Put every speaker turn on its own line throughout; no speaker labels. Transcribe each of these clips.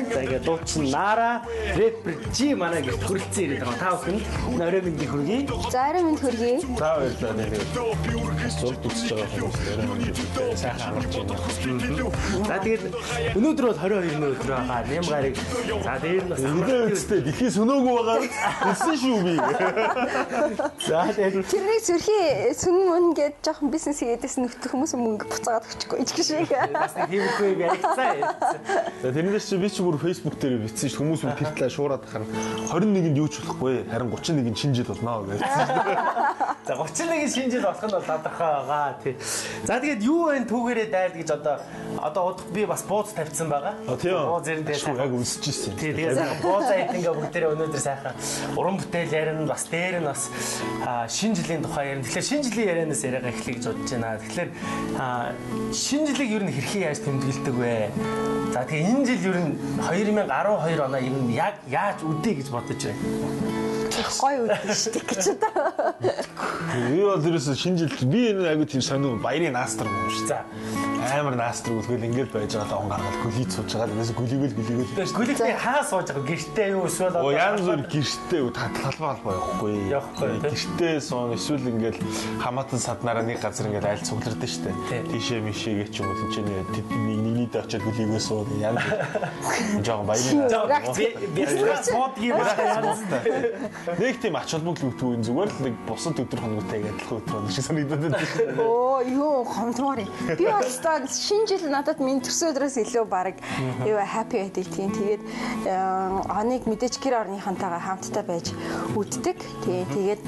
За, ингээд дуучин Нара, рэпер G манай гэрт хүрэлцэн ирээд байгаа. Та бүхэнд орой мэндийг хүргэе.
За, орой мэнд хүргэе.
За, баярлалаа, нэрээ. Зурд үзэж байгаа хүмүүст орой мэнд, сайхан амарч байна.
За, тэгээд өнөөдөр бол 22-ны өдөр байгаа. Нэм гараг. За, дээр нь бас
Нэгдээ үстэй дэлхий сөнөөгүй байгаа. Хэлсэн шүү би.
За, тэгээд
Тэрнийг сүрхий сүн мөн гэж жоохон бизнес хийгээдээс нөхдөх хүмүүс мөнгө буцаагаад өгчихгүй ч гэж.
Бас нэг тиймэрхүү юм яригдсан.
За, тэрнээс чи би чи бүр Facebook дээр бичсэн шүү. Хүмүүс бүр тэр талаа шуураад харна. 21-нд юу ч болохгүй. Харин 31-нд шинэ жил болно гэсэн.
За, 31 шинэ жил болох нь бол тодорхой байгаа, тий. За, тэгээд юу вэ, түүгээрээ дайрд гэж одоо удах би бас бууз тавьсан байгаа.
Тийм.
Бууз зэрэн дээр
Шүү, яг өсөж ирсэн.
Тий, тэгээд сайхан буузаа идэнгээ бүгдээрээ өнөөдөр сайхан уран бүтээл ярина, бас дээр нь бас шинэ жилийн тухай ярина. Тэгэхээр шинэ жилийн ярианаас яриагаа эхлэе гэж бодож байна. Тэгэхээр шинэ жилийг ер нь хэрхэн яаж тэмдэглэдэг вэ? За, тэгээ энэ жил ер нь 2012 оноо ер нь яг яаж үдээ гэж бодож байна?
Гоё үдэн шүү дээ гэж одоо.
Би бол ерөөсөө шинэ жил би энэ айгу тийм сонин баярын наастар юм шүү.
За.
Амар наастар үлгээл ингээл байж байгаа л он гаргаад гөлий сууж байгаа л ерөөсөө гөлийгөл гөлийгөл.
Гүлийхний хаа сууж байгаа, гэртээ юу, эсвэл
Оо, янз бүр, гэртээ талбай албаа явахгүй.
Явахгүй, тий.
Гэртээ суун, эсвэл ингээл хамаатан саднараа нэг газар ингээл айл цуглардсан шүү
Тий.
дээ. Тийшээ мишээгээ ч юм уу, тэнцэнэ тэдний нэг нийтээ очиод гөлийгөө суу, янз бүр. Жохон баярын
Би би суудгийг байна.
Нэг тийм ач холбогдол өгдөг юм, зүгээр л нэг бусад өдөр хоногтой адилхан өдөр хоног шиг санагдаад байна.
Оо, юу гомдмоор юм. Би бол өстой шинэ жил надад минь төрсөн өдрөөс илүү баг юу happy байдаг тийм. Тэгээд оныг мэдээж гэр орныхонтойгоо хамтдаа байж үддэг. Тийм. Тэгээд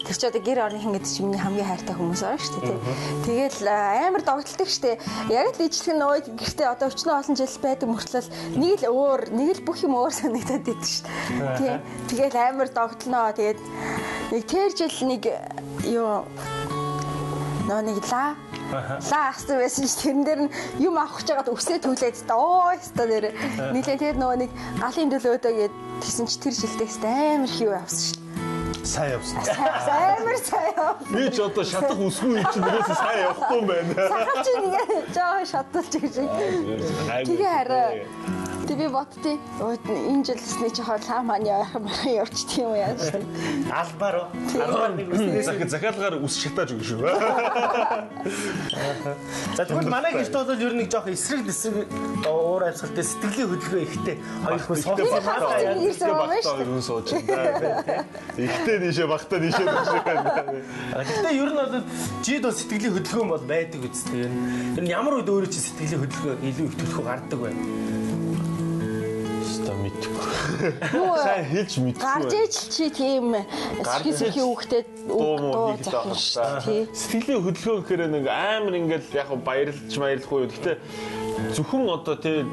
тэр чи одоо гэр орныхон гэдэг чинь миний хамгийн хайртай хүмүүс байгаа шүү дээ. Тийм. Тэгээд амар догтлдог шүү дээ. Яг л ижлэх нь нөгөө гэртээ одоо өчнөө олон жил байдаг мөртлөл нэг л өөр, нэг л бүх юм өөр санагдаад байдаг шүү дээ. Тийм. Тэгээд амар догтлноо. Тэгээд нэг тэр жил нэг юу нөө нэг лаа авсан байсан чи тэрэн дээр нь юм авах гэж байгаад үсээ түлээд та оо өстой нэр нилээ тэр нөгөө нэг галын төлөөдөө гэд тэгсэн чи тэр жилдээ өстой амар их юу авсан шүү дээ.
Сайн явсан.
Сайн, амар сайн явсан.
Би ч одоо шатах үсгүй юм чинь ерөөсөө сайн явахгүй юм байна.
Сахал чи нэг жоо шаталж гэж. Тэгээ хараа. Тэг би боддیں۔ Өө, энэ жил өсний чи хоо лаа маань явах юм явчихдаг юм яаж тийм.
Албаар уу? Албаар нэг үснээс
Захиалгаар үс шатааж өгнө шүү.
За, тэгвэл манай гэрт бол ер нь нэг жоох эсрэг эсрэг уур амьсгалтай сэтгэлийн хөдөлгөөн ихтэй хоёр хүн суусан байна.
Ирсэн юм байна шүү.
Хоёр хүн сууж байна. Ихтэй нийшээ, багтаа нийшээ гэж байна.
Гэхдээ ер нь бол жид бол сэтгэлийн хөдөлгөөн бол байдаг үстэй. Ер нь ямар үед өөрөө чи сэтгэлийн хөдөлгөөн илүү их төлхөө гардаг вэ?
Өстой мэдгүй.
Юу
Сайн хэлж мэдгүй.
Гарч ижил чи тийм эсрэг эсрэг хүүхдэд
дуу муу
дуу
хийх байх
захин
л
шүү
та.
дээ. Тий.
Сэтгэлийн хөдөлгөөн гэхээр нэг амар ингээл яг баярлж баярлахгүй юу. Гэхдээ зөвхөн одоо тий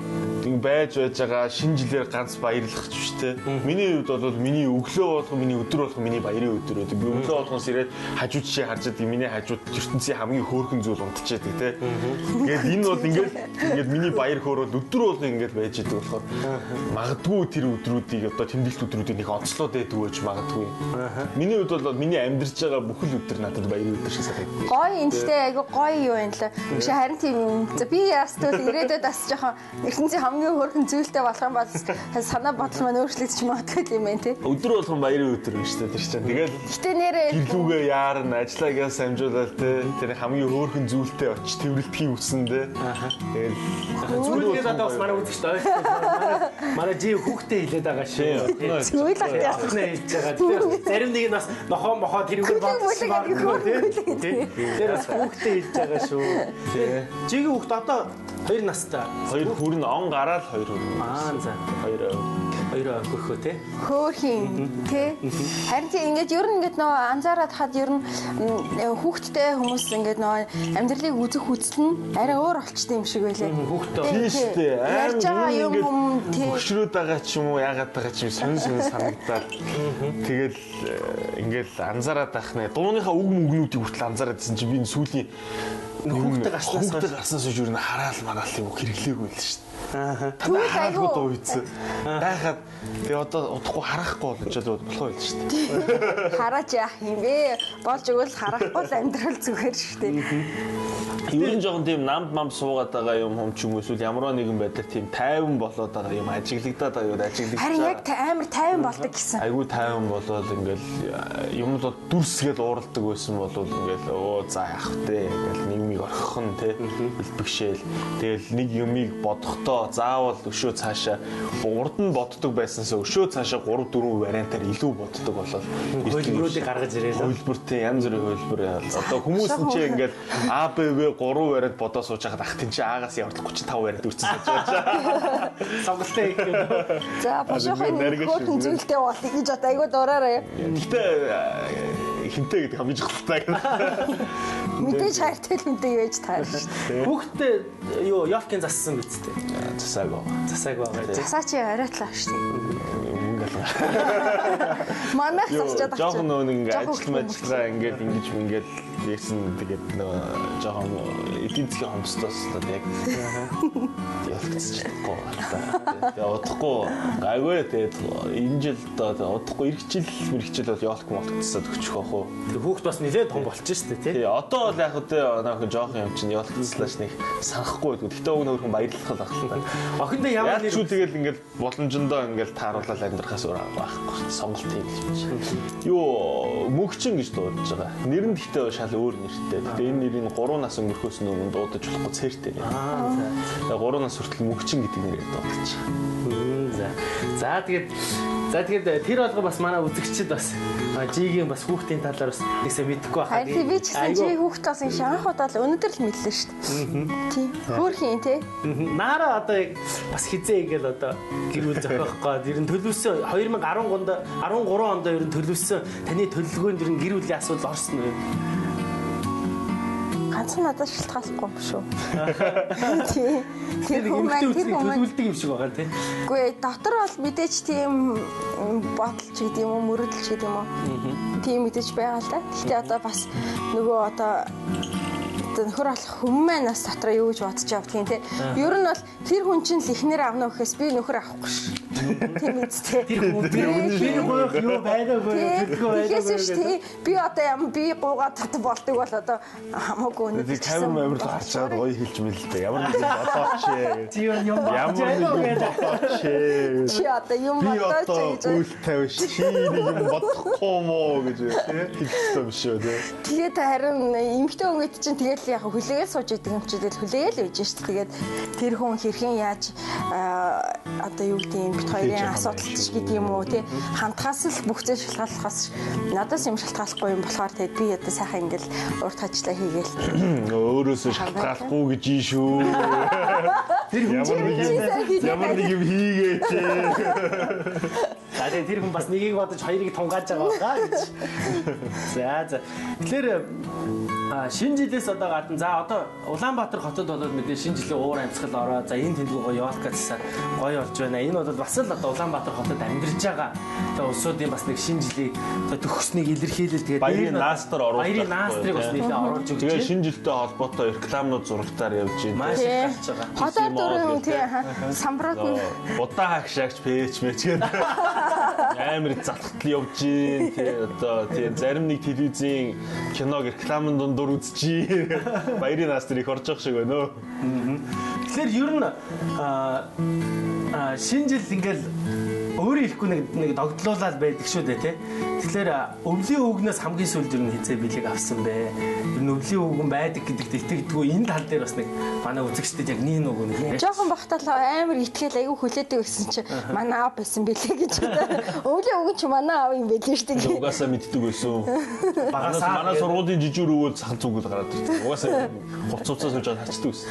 ингэ байж байгаа шинэ жилээр ганц баярлах ч биш тий. Миний хувьд бол миний өглөө болгон, миний өдөр болгон миний баярын өдөр байдаг. Би өглөө болгоноос ирээд хажууд жишээ харж байдаг. Миний хажууд ертөнцийн хамгийн хөөрхөн зүйл унтчихэдэг тий. Тэгээд энэ бол ингээд ингээд миний баяр хөөр бол өдөр болгон ингээд байж идэг болохоор магадгүй тэр өдрүүдийг, одоо тэмдэглэлт өдрүүдийг нэг онцлоод байдаг байж магадгүй. Миний хувьд бол миний амьдарч байгаа бүхэл өдөр надад баярын өдөр шиг санагддаг.
Гоё юм, гэхдээ айгу гоё юу юм лээ. Биш, харин тийм юм. За, би ястул ирээдүйд бас жоохон ертөнцийн хамгийн хөөрхөн зүйлтэй болох юм бол санаа бодол маань өөрчлөгдөж магадгүй юм байна тий.
Өдөр болгон баярын өдөр юм шүү дээ тэр чинь. Тэгэл
Гэтэ нэрээ
гэрлүүгээ яарна, ажиллаагаа самжуулаад те, тэр хамгийн хөөрхөн зүйлтэй очиж тэрвэрлэхийг хүсэн те. Тэгэл
Зүйлгээд одоо бас манай үзэгчд ойлгохгүй. Манай жи хүүхдээ хилээд байгаа шүү.
Зүйл ах яасан.
Охиноо хэлж байгаа. Тэгэхээр зарим нэг нь бас нохоо мохоо тэрүүгээр
Гүлэг
бодсон
мүлэг
магадгүй тий. Тэр бас хүүхдээ хэлж байгаа шүү.
Тий.
Жигийн хүүхд одоо 2 настай.
Хоёр хүрэн, он гараад хоёр хүрэн.
Аа, за.
Хоёр.
Хоёр хөрхөө тий.
Хөөрхийн тий. Харин тий, ингээд ер нь ингээд нөгөө анзаараад хад ер нь хүүхэдтэй хүмүүс ингээд нөгөө амьдралыг үзэх үзэл нь арай өөр болчтой юм шиг байлээ.
Хүүхдтэй.
Тийм шүү дээ.
Ярьж байгаа юм юм тий.
Хөшрөөд байгаа ч юм уу, яагаад байгаа ч юм, сонин сонин санагдаад. Тэгэл ингээл анзаараад байх нэ. Дууныхаа үг мөгнүүдийг хүртэл анзаараад байсан чинь би энэ сүүлийн
Хүүхдээ гарснаас
хүүхдээ гарснаас хойш ер нь хараал мараал юм хэрэглээгүй л шүү дээ.
Тэгвэл
Хараагүй
айгүй
дуу хийсэн. Байхад тэгээ одоо удахгүй харахгүй болж л болох байл шүү дээ.
Хараач яах юм бэ? Болж өгвөл харахгүй л амьдрал зүгээр шүү дээ.
Ер нь жоохон тийм намд мам суугаад байгаа юм хум ч юм уу эсвэл ямар нэгэн байдлаар тийм тайван болоод байгаа юм ажиглагдаад байгаа юм ажиглагдаж.
Харин яг амар тайван болдог гэсэн.
Айгүй тайван болоод ингээл юм л дүрсгээл ууралдаг байсан бол ингээл өө за яах вэ ингээл нэг юмыг орхих нь те элбэгшээл тэгэл нэг юмыг бодохдоо заавал өшөө цаашаа урд нь боддог байсансаа өшөө цаашаа 3 4 вариантаар илүү боддог болоод
Хөлбөрүүдийг гаргаж ирээл.
Хөлбөртэй янз бүрийн хөлбөр одоо хүмүүс нь ч ингээл А Б В 3 вариант бодоо сууж байхад ах тэн чи А-гаас яварлах 35 вариант үрцэн сууж байгаа.
Сонголтоо хийх юм.
За бошоохын
нарийн
хөөхөн
шиг.
зүйлтэй болъё гэж одоо айгүй дураарай.
Гэтэ хинтээ гэдэг хамгийн чухалтай.
Мэдээж хайртай л хүнтэй байж таарна шүү дээ.
Хүүхдтэй юу Йолкин зассан биз дээ.
Засаагүй.
Засааг байгаа тийм.
Засаа чи оройлаа шүү дээ.
Мөнгө алга.
Манайх засчаад авчих.
Жохон нөгөө нэг ингээ
Жохон
ажил ажиллагаа ингээд ингэж мингээл ярьсан тэгээд нөгөө жохон эдийн засгийн хомсдоос л яг ялгцчих чадахгүй байна. Тэгээ удахгүй гайгүй тэгээд энэ жил одоо удахгүй эх жил мэрэх жил бол ёлк молгцсаад өчөх бах уу.
Тэр хүүхд бас нэлээд том болчих шүү дээ тий.
Тий одоо бол яг үгүй нөхөн жохон юм чинь ёлкцлаач нэг санахгүй байдаг. Гэтэ уг нөхөн баярлах л ах л та.
Охиндоо ямар
Яг
нэр
ч тэгэл ингээл боломжондоо ингээл тааруулаад амьдрахаас өөр арга байхгүй. Сонголт юм л юм чи. Юу мөгчин гэж дуудаж байгаа. Нэр нь гэхдээ шал өөр нэртэй. Гэтэ энэ нэрийг 3 нас өнгөрөхөөс өмнө дуудаж болохгүй цэртэй нэр.
Аа за.
Тэгээ 3 нас хүртэл мөгчин гэдэг нэрээр дуудаж байгаа.
За. За тэгээд за тэгээд тэр болго бас манай үзэгчид бас жигийн бас хүүхдийн талаар бас нэг сайн мэдэхгүй байхаа.
Харин би ч гэсэн чи хүүхд бас ингэ анх удаа л өнөөдөр л мэдлээ шүү дээ. Тий. Хөөрхийн тий.
Нара одоо яг бас хизээ ингээл одоо гэр бүл зохиох гээд ер нь төлөвлөсөн 2013 онд 13 онд ер нь төлөвлөсөн таны төлөвлөгөөнд ер нь гэр бүлийн асуудал орсон уу?
Ганцхан надад шалтгааллахгүй юм шүү. Тий. Тэр
Тэр
хүн маань
эмэгтэй
тэр
үзнийг
хүн маань
төлөвлөдөг юм шиг байгаа тий.
Үгүй ээ, дотор бол мэдээж тийм бодол ч гэдэг юм уу, мөрөдөл ч гэдэг юм уу. Тийм мэдээж байгаа л да. Гэхдээ одоо бас нөгөө одоо нөхөр болох хүн маань бас дотроо юу гэж бодож явдгийг те. Ер нь бол тэр хүн чинь л ихнэр авна гэхээс би нөхөр авахгүй ш. Тийм үстэй.
Тэр хүн би гуйх юу байгаагүй төлөвлөгөө
Тэгэхээс
байгаагүй.
биш тий. Би одоо ям би гуугаад татан болдог бол одоо хамаагүй өнөдөр
Тэгээ камер мамир л харж байгаад гоё хэлж мэл л дээ. Ямар нэг юм бодооч ээ.
Чи юу юм
Ямар нэг юм бодооч ээ.
Чи одоо юм
Би
бодооч
одоо
гэж.
үйл тавь чи нэг юм бодохгүй мó гэж тий хэлэх ёстой биш үү тий.
Тэгээд харин эмэгтэй хүмүүст чинь тэгэл яг хүлээгээл сууж идэг юм чи тэгэл хүлээгээл байж шít. Тэгээд тэр хүн хэрхэн яаж одоо юу гэдэг юм бит хоёрын асуудал ч гэдэг юм уу тий хандхаас л бүх зүйл шалтгааллахаас надаас юм шалтгааллахгүй юм болохоор тэгээд би одоо сайхан ингээл урт ажиллаа хийгээл.
Өөрөөсөө шалтгааллахгүй гэж ий шүү.
Тэр хүн
Ямар нэг юм ямар нэг юм хийгээч.
За тэгээ тэр хүн бас нэгийг бодож хоёрыг тунгааж байгаа баха гэж. За за. Тэгэхээр шинэ жилээс одоо гадна за одоо Улаанбаатар хотод болоод мэдээ шинэ жилийн уур амьсгал ороо. За энэ тэндгүү гоё ёлка засаад гоё болж байна. Энэ бол бас л одоо Улаанбаатар хотод амьдарч байгаа. Тэгээ улсуудын бас нэг шинэ жилийг одоо төгснийг илэрхийлэл тэгээд
Баярын наастар оруулж
Баярын наастрыг бас нэлээд оруулж өгч
Тэгээ
байна.
шинэ жилтэй холбоотой рекламнууд зурагтаар явж байна.
Маш их гарч байгаа.
Хотоор дөрөв тий самбрууд нь
Удаан хагшаагч пэч мэч гэдэг амар залхтал явж гин тий одоо тий зарим нэг телевизийн киног рекламын дундуур үзэж гин. Баярын наастар их орж явах шиг байна өө.
Тэгэхээр ер нь шинэ жил ингээл өөрөө ирэхгүй нэг нэг догдлуулаад байдаг шүү дээ тий. Тэгэхээр өвлийн өвгнөөс хамгийн сүүлд ер нь хизээ бэлэг авсан бэ? Ер нь өвлийн өвгөн байдаг гэдэгт итгэдэггүй энэ тал дээр бас нэг манай үзэгчдэд яг нэг нүг нэг.
Жохон бахтал амар итгээл айгүй хүлээдэг байсан чи манай аав байсан бэлээ гэж одоо өвлийн өвгөн чи манай аав юм бэлээ шүү дээ.
Угаасаа мэддэг байсан.
Багасаа
Манай сургуулийн жижиг өрөөгөө сахал зүгэл гараад ирдэг. Угаасаа хуц хуцаа сууж аваад хачдаг байсан.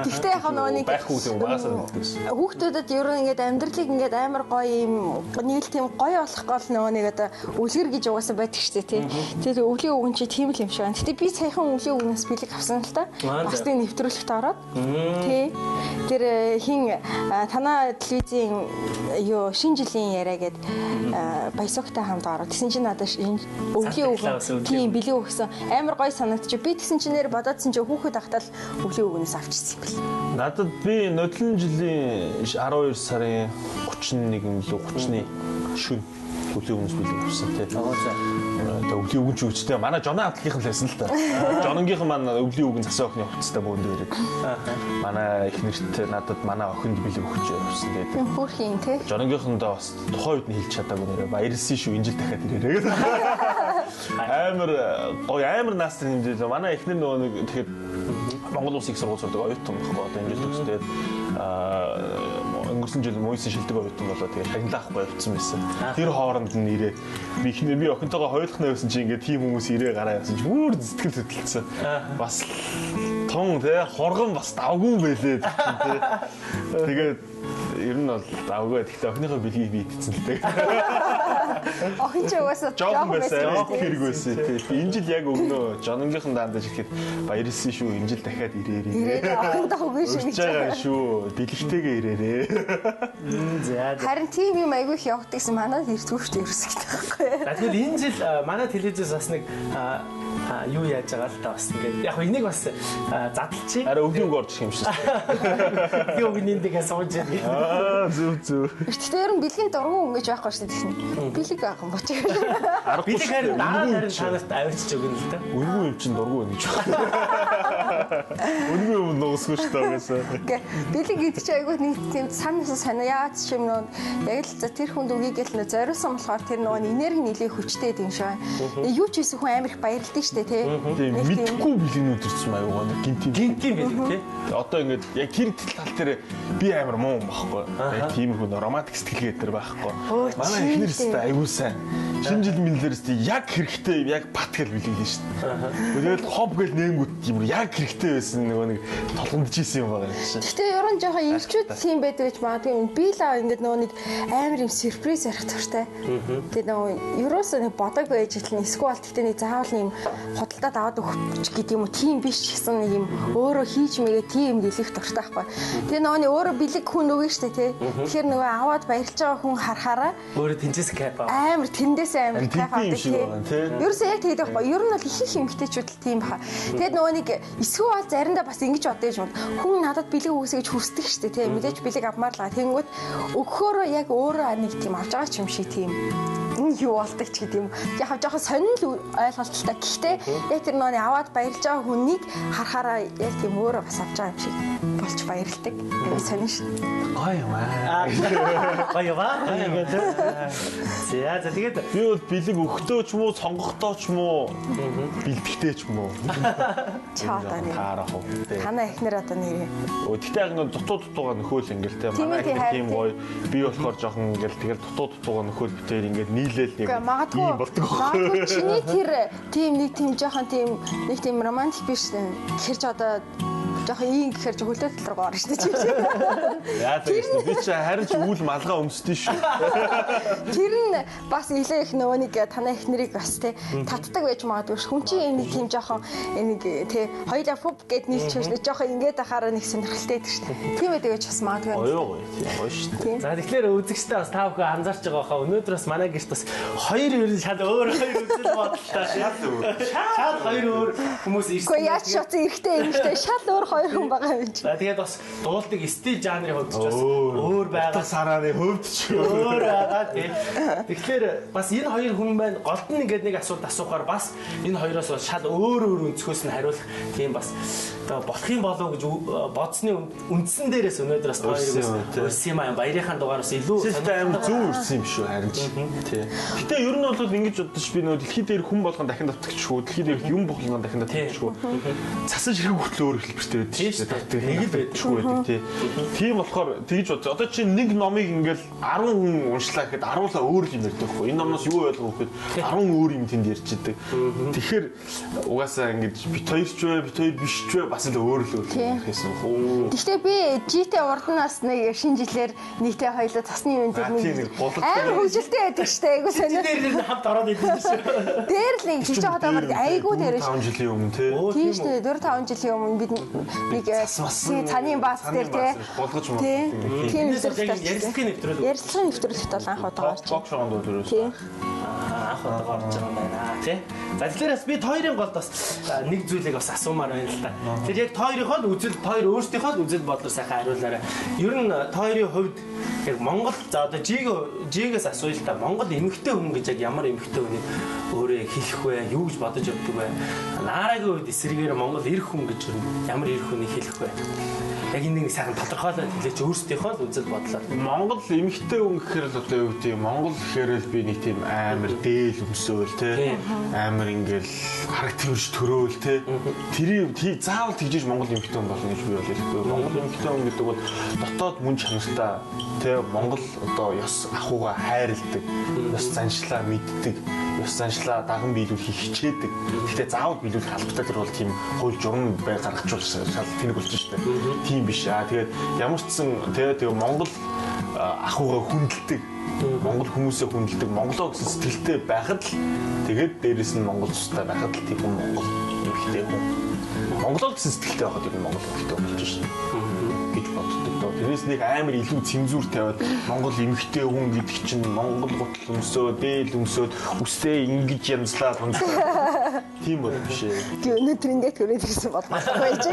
Гэхдээ яг нөгөө нэг
Байхгүй тийм багасаа мэддэг байсан.
Хүүхдүүдэд ер нь ингээд амьдралыг ингээд амар гоё юм нэг л тийм гоё болох гол нөгөө нэг одоо үлгэр гэж угаасаа байдаг шүү дээ тий. Тэгээд өвлийн өвгөн чи тийм л юм шиг байна. Гэтэ би саяхан өвлийн өвгнөөс бэлэг авсан л та. Бас нэг нэвтрүүлэгт ороод тий. Тэр хин танаа телевизийн юу шинэ жилийн яриа гээд Баясогтой хамт ороод тэгсэн чинь надад өвлийн өвгөн тийм бэлэг өгсөн. Амар гоё санагдчих. Би тэгсэн чинь нэр бодоодсэн чинь хүүхэд ахтал өвлийн өвгөнөөс авчихсан юм бэл.
Надад би нодлон жилийн 12 сарын 31 лөө 30-ны шөнө өвлийн өмнөөс бэлэг авсан тий. Одоо өвлийн үгэн ч үгчтэй. Манай Жонон авлагийнхан л байсан л та. Жононгийнхан маань өвлийн үгэн засаа охины хувцастай бөөндөө ирээд. Манай их нэрт надад манай охинд бэлэг өгч явсан тэгээд.
Хөөрхийн тий.
Жононгийнхондоо бас тухайн үед нь хэлж чадаагүй нэрээ баярлсан шүү энэ жил дахиад ирээрэй гэдэг. Амар гоё амар наастар хэмжээ. Манай эхнэр нөгөө нэг тэгэхээр Монгол Улсын их сургууль сурдаг оюутан байхгүй одоо энэ жил төгс тэгээд өнгөрсөн жил муйсан шилдэг оюутан болоо тэгээд шагналаа авахгүй явцсан байсан. Тэр хооронд нь ирээд би эхнэр би охинтойгоо хоёулахнаа явсан чи ингээд тийм хүмүүс ирээ гараа явсан чи бүр сэтгэл хөдлөлцсөн. Бас тун те хурган бас давгүй байлээ те. Тэгээд ер нь бол давгүй. Гэхдээ охиныхоо бэлгийг би идсэн л дээ.
Охин чи угаасаа
жоохон байсан. Жоохон хэрэг байсан. Тий. Энэ жил яг өгнөө. Жононгийнхан даандаж ирэхэд баярлсан шүү. Энэ жил дахиад ирээрээ.
Ирээд охиндоо үгүй шүү
гэж байгаа шүү. Дэлгэтэйгээ ирээрээ.
За.
Харин тийм юм айгүй их явагддаг гэсэн манад ирдгүү шүү дээ ерөөсөө гэдэг байхгүй.
За тэгвэл энэ жил манай телевизээс бас нэг юу яаж байгаа л та бас ингээд яг энийг бас задлчих.
Арай өвлийн үг орж ирэх юм шиг.
Би өгнийн дэгээ сууж яа.
Аа зүв зүв.
Гэхдээ ер нь бэлгийн дургуун өнгөж байхгүй шүү дээ тэгсэн. Бэлэг байх юм боч.
Бэлэг харин дараа харин та нарт авчиж өгнө л да.
Үнгүй юм чинь дургуун гэж байна. Үнгүй юм нугасгүй шүү дээ угаасаа.
Гэ бэлэг гэдэг чинь айгүй нэг тийм сан санаа яагаад ч юм нөө яг л за тэр хүнд үгийг л нөө зориулсан болохоор тэр нөгөө энерги нэлээ хүчтэй гэдэг юм шиг. Юу ч хийсэн хүн амар их баярлдаг шүү дээ тий.
Тийм мэдхгүй бэлгнүүд ирсэн аюугаа гинт
гинт юм бэлэг тий.
Одоо ингээд яг тэр тал дээр би амар муу юм багхгүй. Яг тиймэрхүү романтик сэтгэлгээ дээр байхгүй. Манай эхнэр өстэй аюу сайн. Шинэ жил мэлээр өстэй яг хэрэгтэй яг бат гэл бэлгэлээ шүү дээ. Тэгэл хоп гэл нээнгүүт юм яг хэрэгтэй байсан нөгөө нэг толгонд жийсэн юм байгаа юм шиг.
Гэтэ ер нь жоохон ирчүүд тийм байдаг гэж магадгүй юм. Би л ингээд нөгөө нэг амар юм сюрприз ярих туфтартай. Тэгээ нөгөө ерөөсөө нэг бодог байж итэл эсвэл тэгтээ нэг заавал юм худалдаад аваад өгч гэдэг юм уу тийм биш ч гэсэн нэг юм өөрөө хийж мэгээ тийм дэлгэх дуртай байхгүй. Тэгээ нөгөө нэг өөрөө бэлэг хүн өгнө штэ тий. Тэгэхээр нөгөө аваад баярлж байгаа хүн харахаараа
өөрөө тэнцээс кайф аа.
Амар тэндээс амар кайф авдаг тий. Ерөөсөө яг тэгээд байхгүй. Ер нь бол их их эмгтээчүүд л тийм баха. Тэгээд нөгөө нэг эсвэл бол заримдаа бас ингэж бодож юм. Хүн надад бэлэг өгөөсэй гэж хүсдэг штэ тий. Мэдээж бэлэг авмаар л байгаа. Тэнгүүт өгөхөөрөө яг өөрөө нэг тийм авч байгаа ч юм шиг тийм юу болдог ч гэдэг юм. Яг жоохон сонин л ойлголттой. Гэхдээ яг тэр нөгөө аваад баярлж байгаа хүнийг харахаараа яг тийм өөрөө бас авч байгаа юм шиг болж баярлдаг. Яг сонин шин.
Гоё юм аа. Гоё юм аа. За за тэгээд
би бол бэлэг өгтөө ч муу, сонгохдоо ч муу, бэлтгэхдээ ч муу.
Чаа одоо нэр.
Таарах уу.
Танаа эхнэр одоо нэрээ.
Өө тэгтээ яг нэг дутуу дутууга нөхөөл ингээл те. Манай эхнэр тийм гоё. Би болохоор жоохон ингээл тэгэл дутуу дутууга нөхөөл битээр ингээд нийлээл нэг
ийм
болдог.
Магадгүй чиний тэр тийм нэг тийм жоохон тийм нэг тийм романтик биш гэхэр ч одоо жоохон ийм гэхэр ч хөлөө тал руу орно шүү дээ чи.
Яа тэгээс би чи харин ч үйл малгай өмсдөө шүү.
Тэр нь бас илээ их нөгөө нэг танай их нэрийг бас те татдаг байж магадгүй ш. Хүн чинь нэг тийм жоохон нэг те хоёлаа фуп гэд нийлчихвэ жоохон ингээд ахаараа нэг сонирхолтой байдаг шүү дээ. Тийм байдаг гэж бас магадгүй.
Гоё гоё тийм гоё шүү дээ.
За тэгэхээр үзэгчдээ бас та бүхэн анзаарч байгаа хаа өнөөдөр бас манай гэрт бас хоёр ер нь шал өөр хоёр үзэл бодолтой
шал өөр.
Шал хоёр өөр хүмүүс ирсэн.
Гэхдээ яаж ч утсан эрэгтэй эмэгтэй шал өөр хоёр хүн байгаа юм чи.
За тэгээд бас дуулдаг стил жанрын хувьд ч бас өөр байгаа.
Сарааны хувьд ч
өөр байгаа тий. Тэгэхээр бас энэ хоёр хүн маань голд нь ингээд нэг асуулт асуухаар бас энэ хоёроос бас шал өөр өөр өнцгөөс нь хариулах тийм бас одоо болох юм болов гэж бодсны үндсэн дээрээс өнөөдөр бас хоёроос өрсөн юм аа. Баярынхаа дугаар бас илүү
амар зөв өрсөн юм шүү харин ч тий. Гэтэ ер нь бол ингэж бодож би нөө дэлхий дээр хүн болгон дахин давтагчгүй, дэлхий дээр юм болгон дахин давтагчгүй. Цасан ширхэг хүртэл өөр хэлбэртэй байдаг шүү дээ. Нэг л байдагчгүй байдаг тий. Тийм болохоор тэгж бодсон. Одоо чи нэг номыг ингээл 10 хүн уншлаа гэхэд 10-лаа өөр юм ярьдаг байхгүй. Энэ номноос юу ойлгох вэ гэхэд 10 өөр юм тэнд ярьж идэг. Тэгэхээр угаасаа ингэж бит хоёр ч вэ, бит хоёр биш ч вэ бас л өөр л өөр юм хийсэн хөө.
Гэхдээ би GT урднаас нэг шинэ жилээр нийтээ хоёлоо цасны юм дээр нэг амар хөвгөлтэй байдаг штэ. Айгуу сонио.
Дээр нь хамт ороод идэв шүү.
Дээр л нэг жижиг одоо айгуу дээр
5 жилийн өмнө тий.
Тийм штэ 4 5 жилийн өмнө бид нэг цанын бааз дээр тий.
Болгож
тийм
ярилцлагын нэвтрүүлэг.
Ярилцлагын нэвтрүүлэгт бол анх удаа гарч.
Ток шоунд дөрөөс.
Анх анх удаага орж байгаа юм байна тий. За тэгэхээр бас би хоёрын голд бас нэг зүйлийг бас асуумаар байна л да. Тэр яг хоёрынхоо л үзэл, хоёр өөрсдийнхөө л үзэл бодлоор сайхан хариулаарай. Ер нь хоёрын хувьд яг Монгол, за одоо Жигээс асууя л да. Монгол эмэгтэй хүн гэж яг ямар эмэгтэй хүнийг өөрөө хэлэх вэ? Юу гэж бодож явдаг вэ? Наарагийн хувьд эсрэгээр Монгол эр хүн гэж ямар эр хүнийг хэлэх вэ? Яг энэ нэг сайхан тодорхойлоод хэлээч өөрсдийнхөө л үзэл бодлоор.
Монгол эмэгтэй хүн гэхээр л одоо юу гэдэг юм? Монгол гэхээр л би нэг тийм амар дээл өмсөөл те. Амар ингээл характерч төрөөл те. Тэрийг заавал тэгжиж Монгол эмэгтэй хүн болно гэж би бол хэлэхгүй. Монгол эмэгтэй хүн гэдэг бол дотоод мөн чанартай те. Монгол одоо ёс ахуйгаа хайрладаг, ёс заншлаа мэддэг, ёс заншлаа даган биелүүлэхийг хичээдэг. Гэхдээ заавал биелүүлэх албатай тэр бол тийм хууль журам бай гаргachвал шал тэнэг болчих шүү дээ. Тийм биш аа. Тэгээд ямар ч сан тэгээ Монгол ахуйгаа хүндэлдэг, Монгол хүмүүсээ хүндэлдэг, Монголоо гэсэн сэтгэлтэй байхад л тэгээд дээрэс нь Монгол цустай байхад л тийм хүн Монгол эмэгтэй хүн. Монголоо гэсэн сэтгэлтэй байхад ер нь Монгол эмэгтэй болж шин гэж боддог доо. Тэрнээс нэг амар илүү цензуур тавиад Монгол эмэгтэй хүн гэдэг чинь Монгол гутал өмсөө, дээл өмсөөд үсээ ингэж янзлаад унцлаа. Тийм бол биш ээ.
Би өнөөдөр ингээд төрөөд ирсэн бодлоо байж.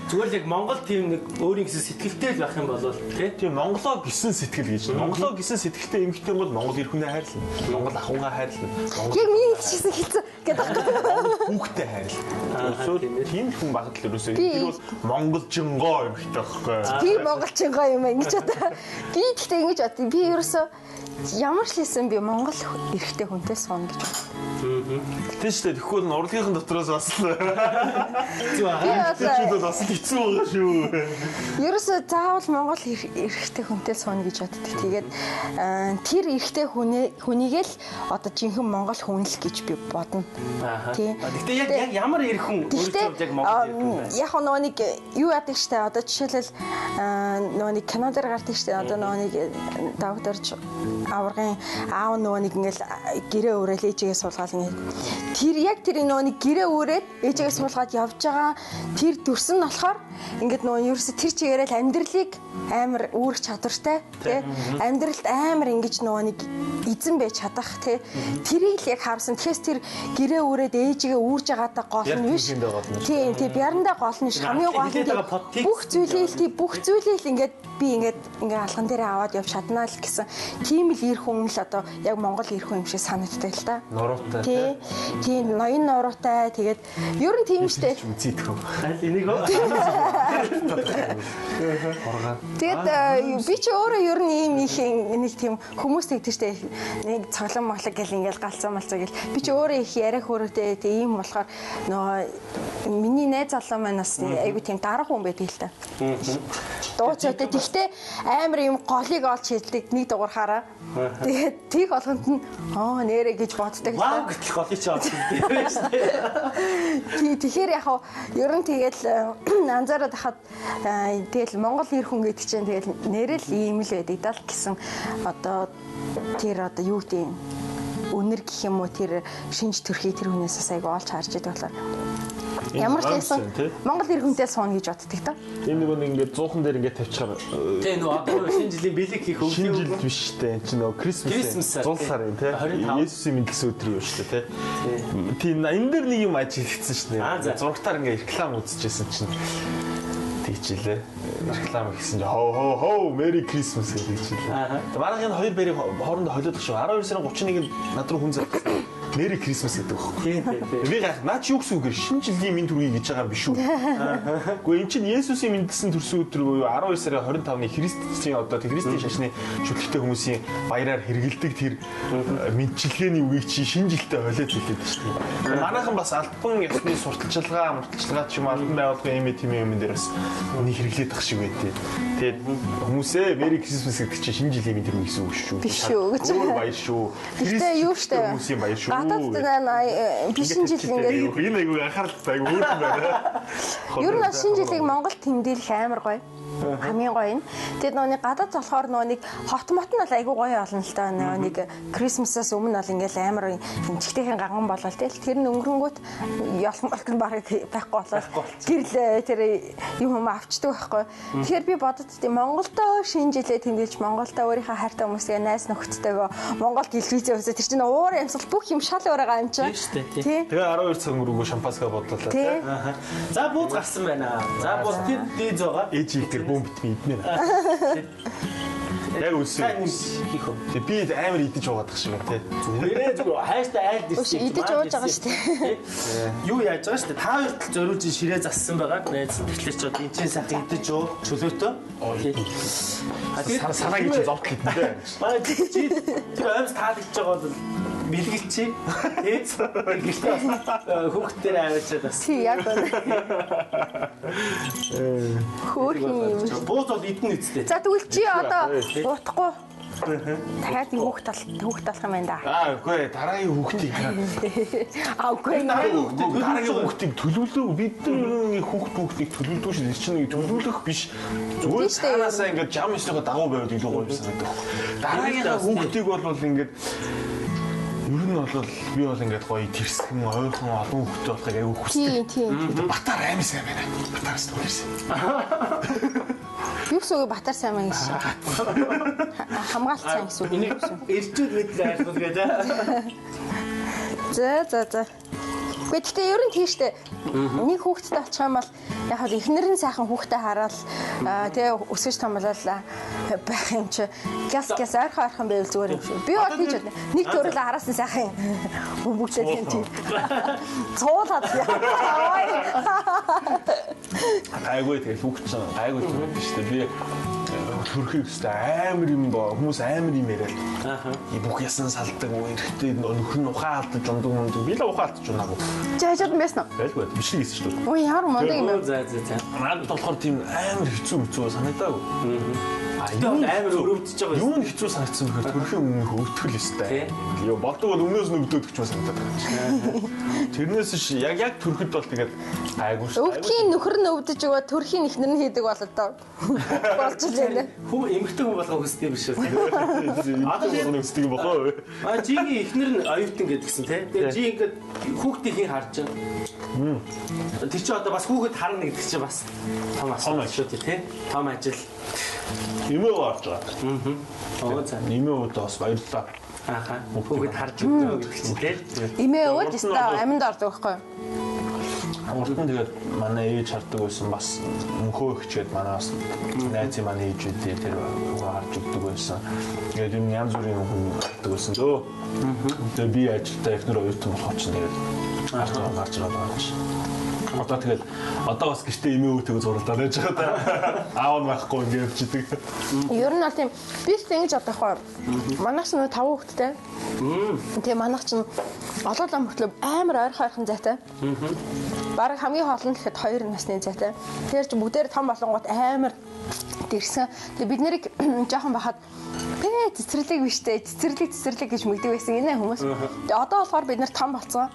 Зүгээр л яг Монгол тийм нэг өөрийн гэсэн сэтгэлтэй л байх юм бол тий.
Тийм Монголоо гэсэн сэтгэл гэж. Монголоо гэсэн сэтгэлтэй эмэгтэй бол Монгол эр хүнээ хайрлана. Монгол ахуйгаа хайрлана.
Монгол яг миний хэлчихсэн хэцүү гэдэг.
Монгол хүүхдээ хайрлана. Тийм хүн багт л ерөөсөө тэр бол монголжингоо эмэгтэй байхгүй.
Би монголчингоо юм аа ингэж бодоо. Би гэхдээ ингэж бод. Би ерөөсөө ямар ч хэлсэн би монгол эрэгтэй хүнтэй сууна гэж боддог.
Тийм шүү дээ. Тэгэхгүй бол урлагийн дотроос бас л хэцүү байгаа. Хэцүү бас л хэцүү байгаа шүү.
Ерөөсөө заавал монгол эрэгтэй хүнтэй сууна гэж боддог. Тэгээд тэр эрэгтэй хүнийг л одоо жинхэнэ монгол хүн л гэж би бодно.
Тийм. Гэхдээ яг ямар эр хүн өөрөөсөө яг монгол эр хүн
байна. Яг нөгөө нэг юу яадаг штэ. Одоо жишээлбэл нөгөө нэг кино дээр гардаг штэ. Одоо нөгөө нэг Давтарч аваргын аав нөгөө нэг ингээл гэрээ өрөөл ээжигээ суулгаад ингээд тэр яг тэр нөгөө нэг гэрээ өрөөд ээжигээ суулгаад явж байгаа тэр дүрс нь болохоор ингээд нөгөө ерөөсө тэр чигээрэл амьдралыг амар үүрэх чадвартай тий амьдралд амар ингэж нөгөө нэг эзэн байж чадах тий тэрийг л яг харсан. Тэгэхээр тэр гэрээ өрөөд ээжигээ үүрж байгаадаа гол нь биш. Тийм тий бярандаа гол нь биш. Хамгийн гол нь бүх зүйлийг тий бүх зүйлийг л ингээд би ингээд ингээ алган дээрээ аваад явж чаднаа л гэсэн тийм л эр хүн л одоо яг монгол эр хүн юм шиг санагддаг л та.
Нуруутай тий.
Тийм ноён нуруутай. Тэгээд ер нь тийм штэ.
Үзийдэх үү.
Аль энийг үү?
Тэгээд би чи өөрөө ер нь ийм их нэг тийм хүмүүс тэгдэг штэ. Нэг цоглон моглог гэл ингээл галзуу малзуу гэл. Би чи өөрөө их яриа хөрөөтэй тийм ийм болохоор нөгөө миний найз залуу маань бас айгу тийм дарга хүн байдаг л та. Дууцаатай. Тэгтээ амар юм голыг олж хийдэг нэг дугуйрахаараа. Тэгээд тийг болгонд нь аа нэрэ гэж боддог.
Вау гэтэл голыг чи олж хийдэг шүү дээ.
Тий, тэгэхээр яг ер нь тэгэл анзаараад хахад тэгэл монгол эр хүн гэдэг чинь тэгэл нэрэл ийм л байдаг даа л гэсэн одоо тэр одоо юу гэдэг юм үнэр гэх юм уу тэр шинж төрхий тэр хүнээс бас айгу олж харж идэг болохоор ямар ч байсан монгол эр хүнтэй сууна гэж боддог та.
Тийм нэг ингээд 100 дээр ингээд тавьчихаар.
Тийм нөгөө одоо шинэ жилийн бэлэг хийх
өвлийн шинэ жил биш шүү дээ. Энэ чинь нөгөө Christmas 100 сарын тий. Есүсийн мэндэлсэн өдөр юм шүү дээ тий. Тийм энэ дээр нэг юм ажиглагдсан шүү дээ. Зурагтаар ингээд реклам үзчихсэн чинь тэгчихлээ. Реклам хийсэн чинь хоо хоо хоо Merry Christmas гэж тэгчихлээ. Манайх энэ хоёр бэрийг хоорондоо холиодох шүү. 12 сарын 31-нд над руу хүн залсан. Merry Christmas гэдэг байхгүй.
Тийм тийм.
Би гайх наа чи юу гэсэн үг вэ? Шинэ жилийн мэнд хүргэе гэж байгаа юм биш үү? Гэхдээ эн чинь Есүсийн мэндэлсэн төрсөн өдөр буюу 12 сарын 25-ны Христийн одоо Христийн шашны шүтлэгтэй хүмүүсийн баяраар хэрэгэлдэг тэр мэдчилгээний үгийг чи шинэ жилдээ холиод хэлээд шүү дээ. Манайхан бас альбан ёсны сурталчилгаа, мурталчилгаа ч юм албан байгууллагын юм тийм юм дээр бас үнийг хэрэглээд ах шиг байдээ. Тэгээд хүмүүсээ Merry Christmas гэдэг чинь шинэ жилийн мэнд хүргэе гэсэн үг шүү.
Биш шүү гэж.
Өөр баяр шүү.
Гэхдээ юу штэ.
Хүмүүсийн баяр шүү.
Надад би шинэ жил ингээд
энэ айгүй анхааралтай айгүй өөр юм байна.
Ер нь шинэ жилийг Монгол тэмдэглэх амар гоё. Хамгийн гоё нь. Тэгээд нөгөө нэг гадаад болохоор нөгөө нэг хот мот нь бол айгүй гоё олон л та нөгөө нэг Christmas-аас өмнө бол ингээл амар эмчгтэйхэн ганган болол тэгэл тэр нь өнгөрөнгүүт ялах нь бараг байхгүй болол гэрэл тэр юм юм авчдаг байхгүй. Тэгэхээр би бодод тийм Монголдо шинэ жилээ тэмдэглэж Монголдо өөрийнхөө хайртай хүмүүсээ найз нөхдөдтэйгөө Монгол телевизээ үзээ тэр чинь уур амьсгал бүх юм шал өөр байгаа юм чинь.
Тэгээ 12 цаг өнгөрөнгөө шампанскаа бодлоо тий.
За бууз гарсан байна. За бууз тэр дийз байгаа.
Ээж ихэр бүүн битмий иднэ. Яг үлсэн.
Хийх үү.
Тэг би амар идэж уугаадах шиг байна тий.
Зүгээрээ зүгээр хайштай айлд
ирсэн. Идэж ууж байгаа шүү дээ.
Юу яаж байгаа шүү дээ. Та хоёр тал зориулж ширээ зассан байгаа. Найз тэгэхээр ч одоо энэ чинь сайхан идэж уу чөлөөтөө.
Тэгээд санааг чинь зовтол идэн дээ.
Манай чи тэр оймс таалагдж байгаа бол бэлгэлчи. Тэгээд гэртээ хүүхдээр аваачаад бас.
Тий яг үнэ. Хөөрхөн юм.
Бууз бол идэн үсттэй.
За тэгвэл чи одоо утахгүй. Дахиад нэг хүүхд болох юм байна да.
Аа үгүй дараагийн хүүхдийг хараад.
Аа үгүй
дараагийн хүүхдийг төлөвлөө. Бид нар хүүхдийг төлөвлөдөг шин. Тэр чинь нэг төлөвлөх биш. Зүгээр цаанаасаа ингээд жам ёсныхоо дагуу байвал илүү гоё юм санагдах. Дараагийнхаа хүүхдийг бол ингээд ер нь бол би бол ингээд гоё тэрсгэн ойрхон олон хүүхдтэй болохыг аягүй хүсдэг.
Тийм.
Батар амар сайн байна. Батараас түлэрсэн.
Юу гэсэн үг Батар сайн байна гэж. Хамгаалт сайн гэсэн үг.
Энийг эрчүүд мэдлээ айлгуул гэдэг.
За за за. Гэхдээ гэхдээ ер нь тийм штэ. Нэг хүүхэдтэй очих юм бол яг хав эхнэр нь сайхан хүүхдээ хараад тэгээ өсөж томлол байх юм чи. Гяс гяс ойрхон ойрхон байвал зүгээр юм шүү. Би бол хийж байна. Нэг төрөл араас нь сайхан хүмүүжтэй тийм тийм. Цуулаад яа.
Гайгүй тэгэл хүүхд чинь гайгүй юм биш үү? Би төрхийг өстэй амар юм боо хүмүүс амар юм яриад.
Аа.
Бүх ясан салдаг эрэгтэй нөхөр нь ухаан алдаж ундаг мундаг. Би л ухаан алдаж унаагүй.
Чи хажууд нь байсан уу?
Байлгүй бичлэг хийсэн шүү дээ.
Ой ямар мундаг юм бэ?
За за за.
Надад болохоор тийм амар хэцүү хэцүү санагдаагүй.
Аа амар өрөвдөж байгаа.
Юу нь хэцүү санагдсан бэхээр төрхийн өмнөх өвтгөл өстэй. Юу болдог бол өмнөөс нь өвдөд гэж санагдаад байгаа юм. Тэрнээс ш яг төрөхөд бол тэгээд гайгүй шүү.
Өвдгийн нөхөр нь өвдөж өгөө төрхийн эхнэр нь хийдэг болоо доо. Болж лээ.
Хүн эмэгтэй хүн болгоо хүсдэг биш үү?
Одоо болгоно хүсдэг юм бохоо.
А жигийн эхнэр нь оюутан гэдгсэн тий. Тэгээд жи ингээд хүүхдийг хин харж байгаа. Тэр чи одоо бас хүүхэд харна гэдэг чинь бас том асуудал шүү дээ тий. Том ажил.
Эмээ орж байгаа.
Аа. За.
Эмээ үүдээ бас баярлалаа.
Ааха. Хүүхэд харж өгнө гэдэг чинь тий.
Эмээ үүд өстой аминд ордог байхгүй юу?
Урд нь тэгээд манай ээж хардаг байсан бас мөнхөө ихчээд манай бас найзын манай ээж үүдээ тэр хүүгээ харж өгдөг байсан. Тэгээд юм янз бүрийн хүн хардаг байсан дөө. Тэгээд би ажилдаа эхнэр оюутан болохоор чинь тэгээд харж байгаа байгаа юм. Одоо тэгэл одоо бас гэртээ эмээ өвтэйг зурлаад байж байгаа та. Аав нь байхгүй ингэ явчихдаг.
Ер нь бол тийм би ч ингэж бодох байхгүй. Манайх ч нөө 5 хүүхэдтэй. Тэгээ манайх ч олоолаа мөртлөө амар ойрхон ойрхон зайтай. Бараг хамгийн хоол нь гэхэд 2 насны зайтай. Тэгэхээр чи бүгдээр том болонгууд амар дэрсэн. Тэгээ бид нарыг жоохон бахад пэ цэцэрлэг биш те цэцэрлэг цэцэрлэг гэж мэгдэг байсан гинэ хүмүүс. Тэгээ одоо болохоор бид нар том болсон.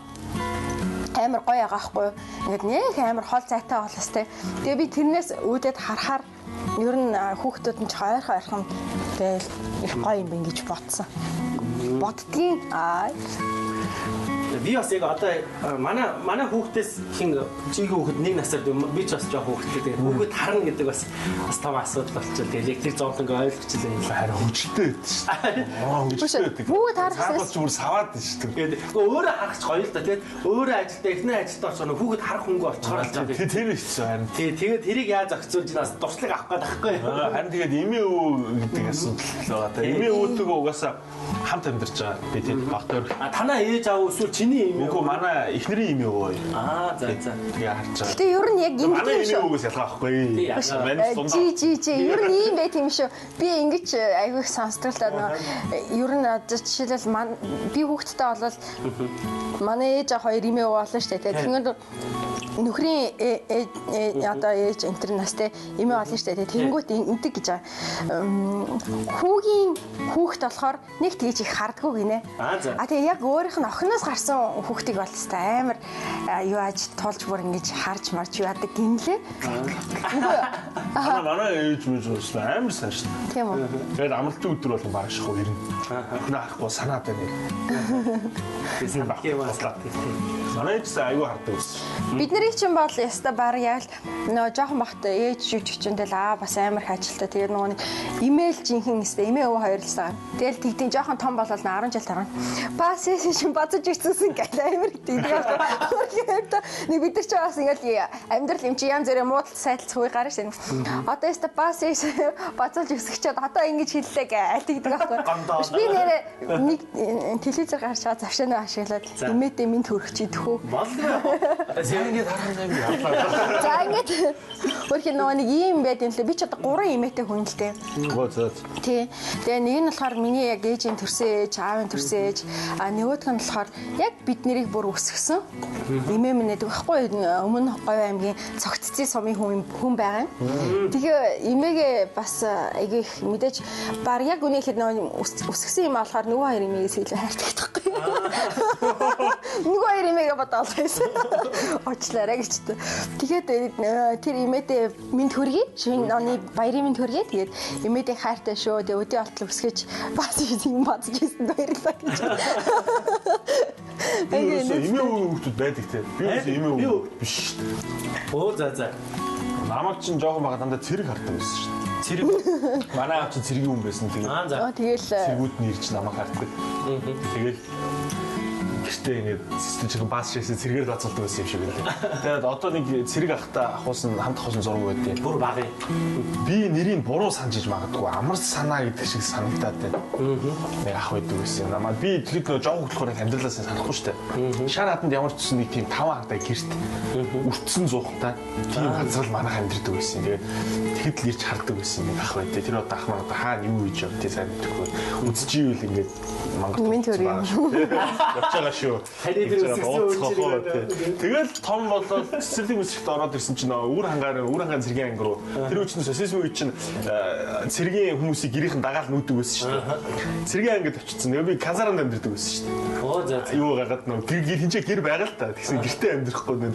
Амар гоё байгаа хгүй. Ингээд нэг амар хол зайтай болоос те. Тэгээ би тэрнээс үүдээд харахаар ер нь хүүхдүүд нь ч ойрхон ойрхон байл их гоё юм байна гэж бодсон. Боддгийн. Аа.
Би бас яг одоо манай хүүхдээс хин жигийн хүүхэд нэг насаар би ч бас жоох хүүхдтэй. Тэгээд хүүхэд харна гэдэг бас том асуудал болчихлоо. Тэгээд яг тэр зовлонг ойлгочлаа юм.
Харин хөвгөлтэй байдаг шүү дээ. Аа хөвгөлтэй байдаг.
Хүүхэд харах
гэсэн бүр саваад шүү дээ.
Тэгээд өөрөө харах ч гоё л да. Тэгээд өөрөө ажилдаа эхнэр ажилдаа очихоор хүүхэд харах хөнгө олчихоор л жаа.
Тэр хэцүү харин.
Тэгээд тэрийг яаж зохицуулж нас туршлага авах гээд байхгүй.
Харин тэгээд эмээ өвөө гэдэг асуудал байгаа. Тэгээд эмээ өвөөтэйгөө угаасаа хамт амьдарч байгаа. Би тэгээд баг тойрог.
А танаа ээж аав эсвэл чи Чиний эмээ.
Үгүй манай эхнэрийн эмээ өвөө.
Аа за за.
Тэгээ харж байгаа.
Гэтэ ер нь яг
Манай
ингэдэг юм
эмээ
шүү.
өвгөөс ялгаа байхгүй.
Ялгаа.
Манай дундаа.
Жи жи жи ер нь ийм байт юм шүү. Би ингэж айгүй их сонсдог л да нөгөө ер нь одоо жишээлбэл би хүүхэдтэй болол манай ээж хоёр эмээ өвөө болно шүү дээ. Тэгэхээр нөхрийн одоо ээж энэ нас те эмээ болно шүү дээ. Тэнгүүт ингэдэг гэж байгаа. Хүүгийн хүүхэд болохоор нэг тэгж их хардггүй гинэ.
Аа, за.
А тэгээ яг өөрийнх нь охиноос гарсан хүүхдийг бол хэвээр амар юу аж тулж бүр ингэж харж марж юу яадаг гинлээ.
Манай ээж мэж болсон амар сайн шүү.
Тийм үү?
Тэгээд амралтын өдөр болон баг шахуу ирнэ. Охиноо харахгүй санаад байна.
Тийм байна.
Манай ээж айгүй хардаг байсан.
Бид нарыг чинь бол яста баг яг л нөө жоохон бахт ээж жүжигчин тэгэл аа бас амар их ажилтаа. Тэгээд нөгөө нэг имэйл жинхэнэ өстэй эмээ өвөө хоёр л саа. Тэгэл тэгтийн жоохон том болол 10 жил тарна. Бас эс чинь базаж ирсэн гэл амар тэгдэг. Нэг бид нар чи бас ингээл амьдрал юм чи янз бүрийн муудалт сайдалцах үе гарна шин. Одоо яста бас эс базаж өсгчээд одоо ингэж хэллээ гээл тэгдэг байхгүй. Би нэрээ нэг телевизээр гарч байгаа завшаанаа ашиглаад эмээдээ минь төрөх чи идэх үү.
Боллоо.
За ингээд харах юм яалаа.
За ингээд өөрх нь нөгөө нэг ийм байд юм лээ. Би ч одоо 3 эмээтэй хүн л дээ.
Гоо за.
Тий. Тэгээ нэг нь болохоор миний яг ээжийн төрсөн ээж, аавын төрсөн ээж, а нөгөөх нь болохоор яг бид нарыг бүр өсгсөн. Эмээ минь гэдэг байхгүй өмнө Говь аймгийн Цогццын сумын хүн байгаа юм. Тэгээ эмээгээ бас айгүй их мэдээж баг яг үнэ ихэд нөгөө өсгсөн юм болохоор нөгөө хоёр эмээгээс илүү хайртай гэдэг байхгүй. Нөгөө хоёр эмээгээ бодоол байсан. Уучлаарай гэж. Тэгээд тэр эмээдээ минь төргий. Шинэ оны баярын минь төргий. Тэгээд эмээдээ хайртай шүү. Тэгээд өдөө болтол өсгөж бас юм базж ирсэн баярлалаа гэж.
Би эмээ өвөө хүүхдүүд байдаг те. Би ерөөсөө эмээ өвөө биш шүү дээ.
Оо за за.
Намайг чинь жоохон бага дандаа цэрэг хардаг байсан шүү дээ.
Цэрэг.
Манай аав чинь цэргийн хүн байсан. Тэгээд
Аа за.
Тэгэл
цэргүүд нь ирж намайг хардаг. Тэгэл гэртээ ингээд цэцлэн бас шээсээ цэргээр бацалдаг байсан юм шиг байлаа. Тэгээд одоо нэг цэрэг ахта ахуулсан хамт ахуулсан зураг байдیں۔
Бүр бага юм.
Би нэрийг буруу санаж иж магадгүй. Амар санаа гэдэг шиг санагдаад байна. Нэг ах байдаг байсан юм. Намаа би тэгэхэд нөө жоох болохоор амьдралаас санахгүй шүү дээ. Шар хатанд ямар ч гэсэн нэг тийм таван хагтай гэрт үртсэн зуухтай тийм газар л манайх амьдэрдэг байсан. Тэгээд тэгэхэд л ирж хардаг байсан нэг ах байдیں۔ Тэр одоо ах маань одоо хаана юу хийж явдгийг сайн мэдэхгүй. Үзчихвэл ингээд мангар явж байгаа шүү.
Таны тэр өсгсөн үеийг
Тэгэл том болоод цэцэрлэг мэсрэгт ороод ирсэн чинь үр хангаар цэргийн анги руу. Тэр үе чинь социализм үе чинь цэргийн хүмүүсийг гэрийнхэн дагаал нүүдэг байсан шүү дээ. Цэргийн ангид очсон. Тэгээ би казарманд амьдэрдэг байсан шүү дээ.
Оо за.
Юу гаргаад нөө гэр гэр хинчээ гэр байгаа л та. Тэгсэн гэртээ амьдрахгүй нэ.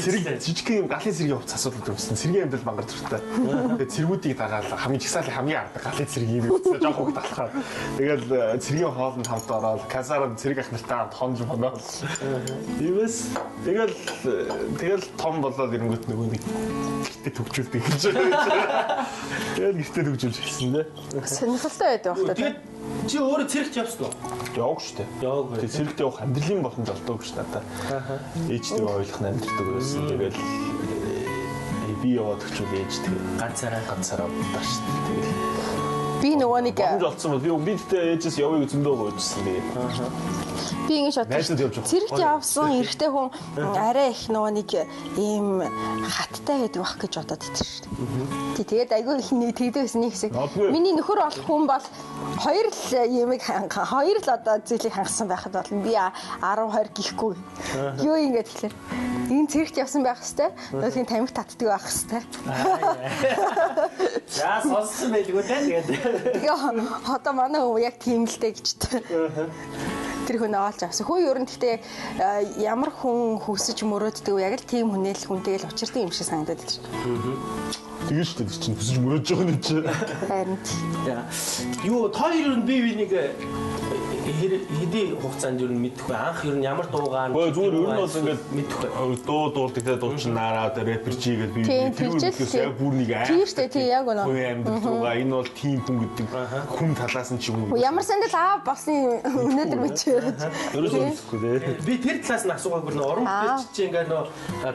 Цэрэг жижигхэн юм галын цэргийн хувцас асуудал өмсөн. Цэргийн амьдрал мангар зуртай. Тэгээ цэргүүдийг дагаал хамгийн жигсаалын хамгийн ард галын цэргийн юм үзсэн. Жоох хөвгт алхаа. Тэгэл цэргийн хоолнд хамт ороод казарманд цэрэг ах нартай хамт хонж моноо. Иймээс тэгэл том болоод ирэнгүүт нөгөө нэг гэртээ төгжүүлдэг гэж. Тэгэл гэртээ төгжүүлж эхэлсэн дээ.
Сонирхолтой байдаг бах та.
Тэгээд чи өөрөө цэрэгт явсан уу?
Яваагүй шүү дээ.
Яваагүй.
Тэгээд цэрэгт явах амьдралын боломж олдоогүй шүү надаа. Ээжтэйгээ ойлгох нь амьдрдаг байсан. Тэгэл би яваад өчүүл ээж тэгээд
ганцаараа
будаа шүү дээ. Тэгэл
би нөгөө нэг
боломж олдсон бол би тэгтээ ээжээс явъя гэж зөндөө гуйжсэн тэгээд.
Би ингэж бодсон. Цэрэгт явсан эрэгтэй хүн арай их нөгөө нэг ийм хаттай байдаг бах гэж бодоод итгэв шүү дээ. Тий, тэгээд айгүй их нэг тэгдэг байсан нэг хэсэг. Миний нөхөр болох хүн бол хоёр л юмыг хоёр л одоо зүйлийг хангасан байхад болно. Би 10 20 гихгүй. Юу ингэж тэгэхээр энэ цэрэгт явсан байх хэвээр нөгөөхийн тамхи татдаг байх хэвээр.
За сонссон байлгүй те тэгээд.
Тэгээ одоо манай хүн яг тийм л дээ гэж тэ. Тэр хүн олж авсан. Хүү ер нь гэхдээ ямар хүн хүсэж мөрөөддөг яг л тийм хүнээ л хүнтэй л учиртай юм шиг санагдаад байна шүү.
Тэгээ шүү дээ чинь хүсэж мөрөөдж байгаа юм чи.
Харин.
Юу та хоёр нь бие биенийг хэдий хугацаанд ер нь мэдэх вэ? Анх ер нь ямар дуугаа
зүгээр ер нь бол ингээд
мэдэх вэ?
Дуу дуулдаг те дуу чин нараа рэпер чи гэдэг би тэр үеэс яг бүр нэг
аа. Тийм шүү дээ тий яг үнэ.
Хувийн амьдрал руугаа энэ бол тийм хүн гэдэг хүн талаас нь ч юм уу.
Ямар сандал аа болсон өнөөдөр бичээрэй.
Ерөөсөө мэдэхгүй те.
Би тэр талаас нь асуугаагүй нөө уран бүтээлч чи ингээд нөө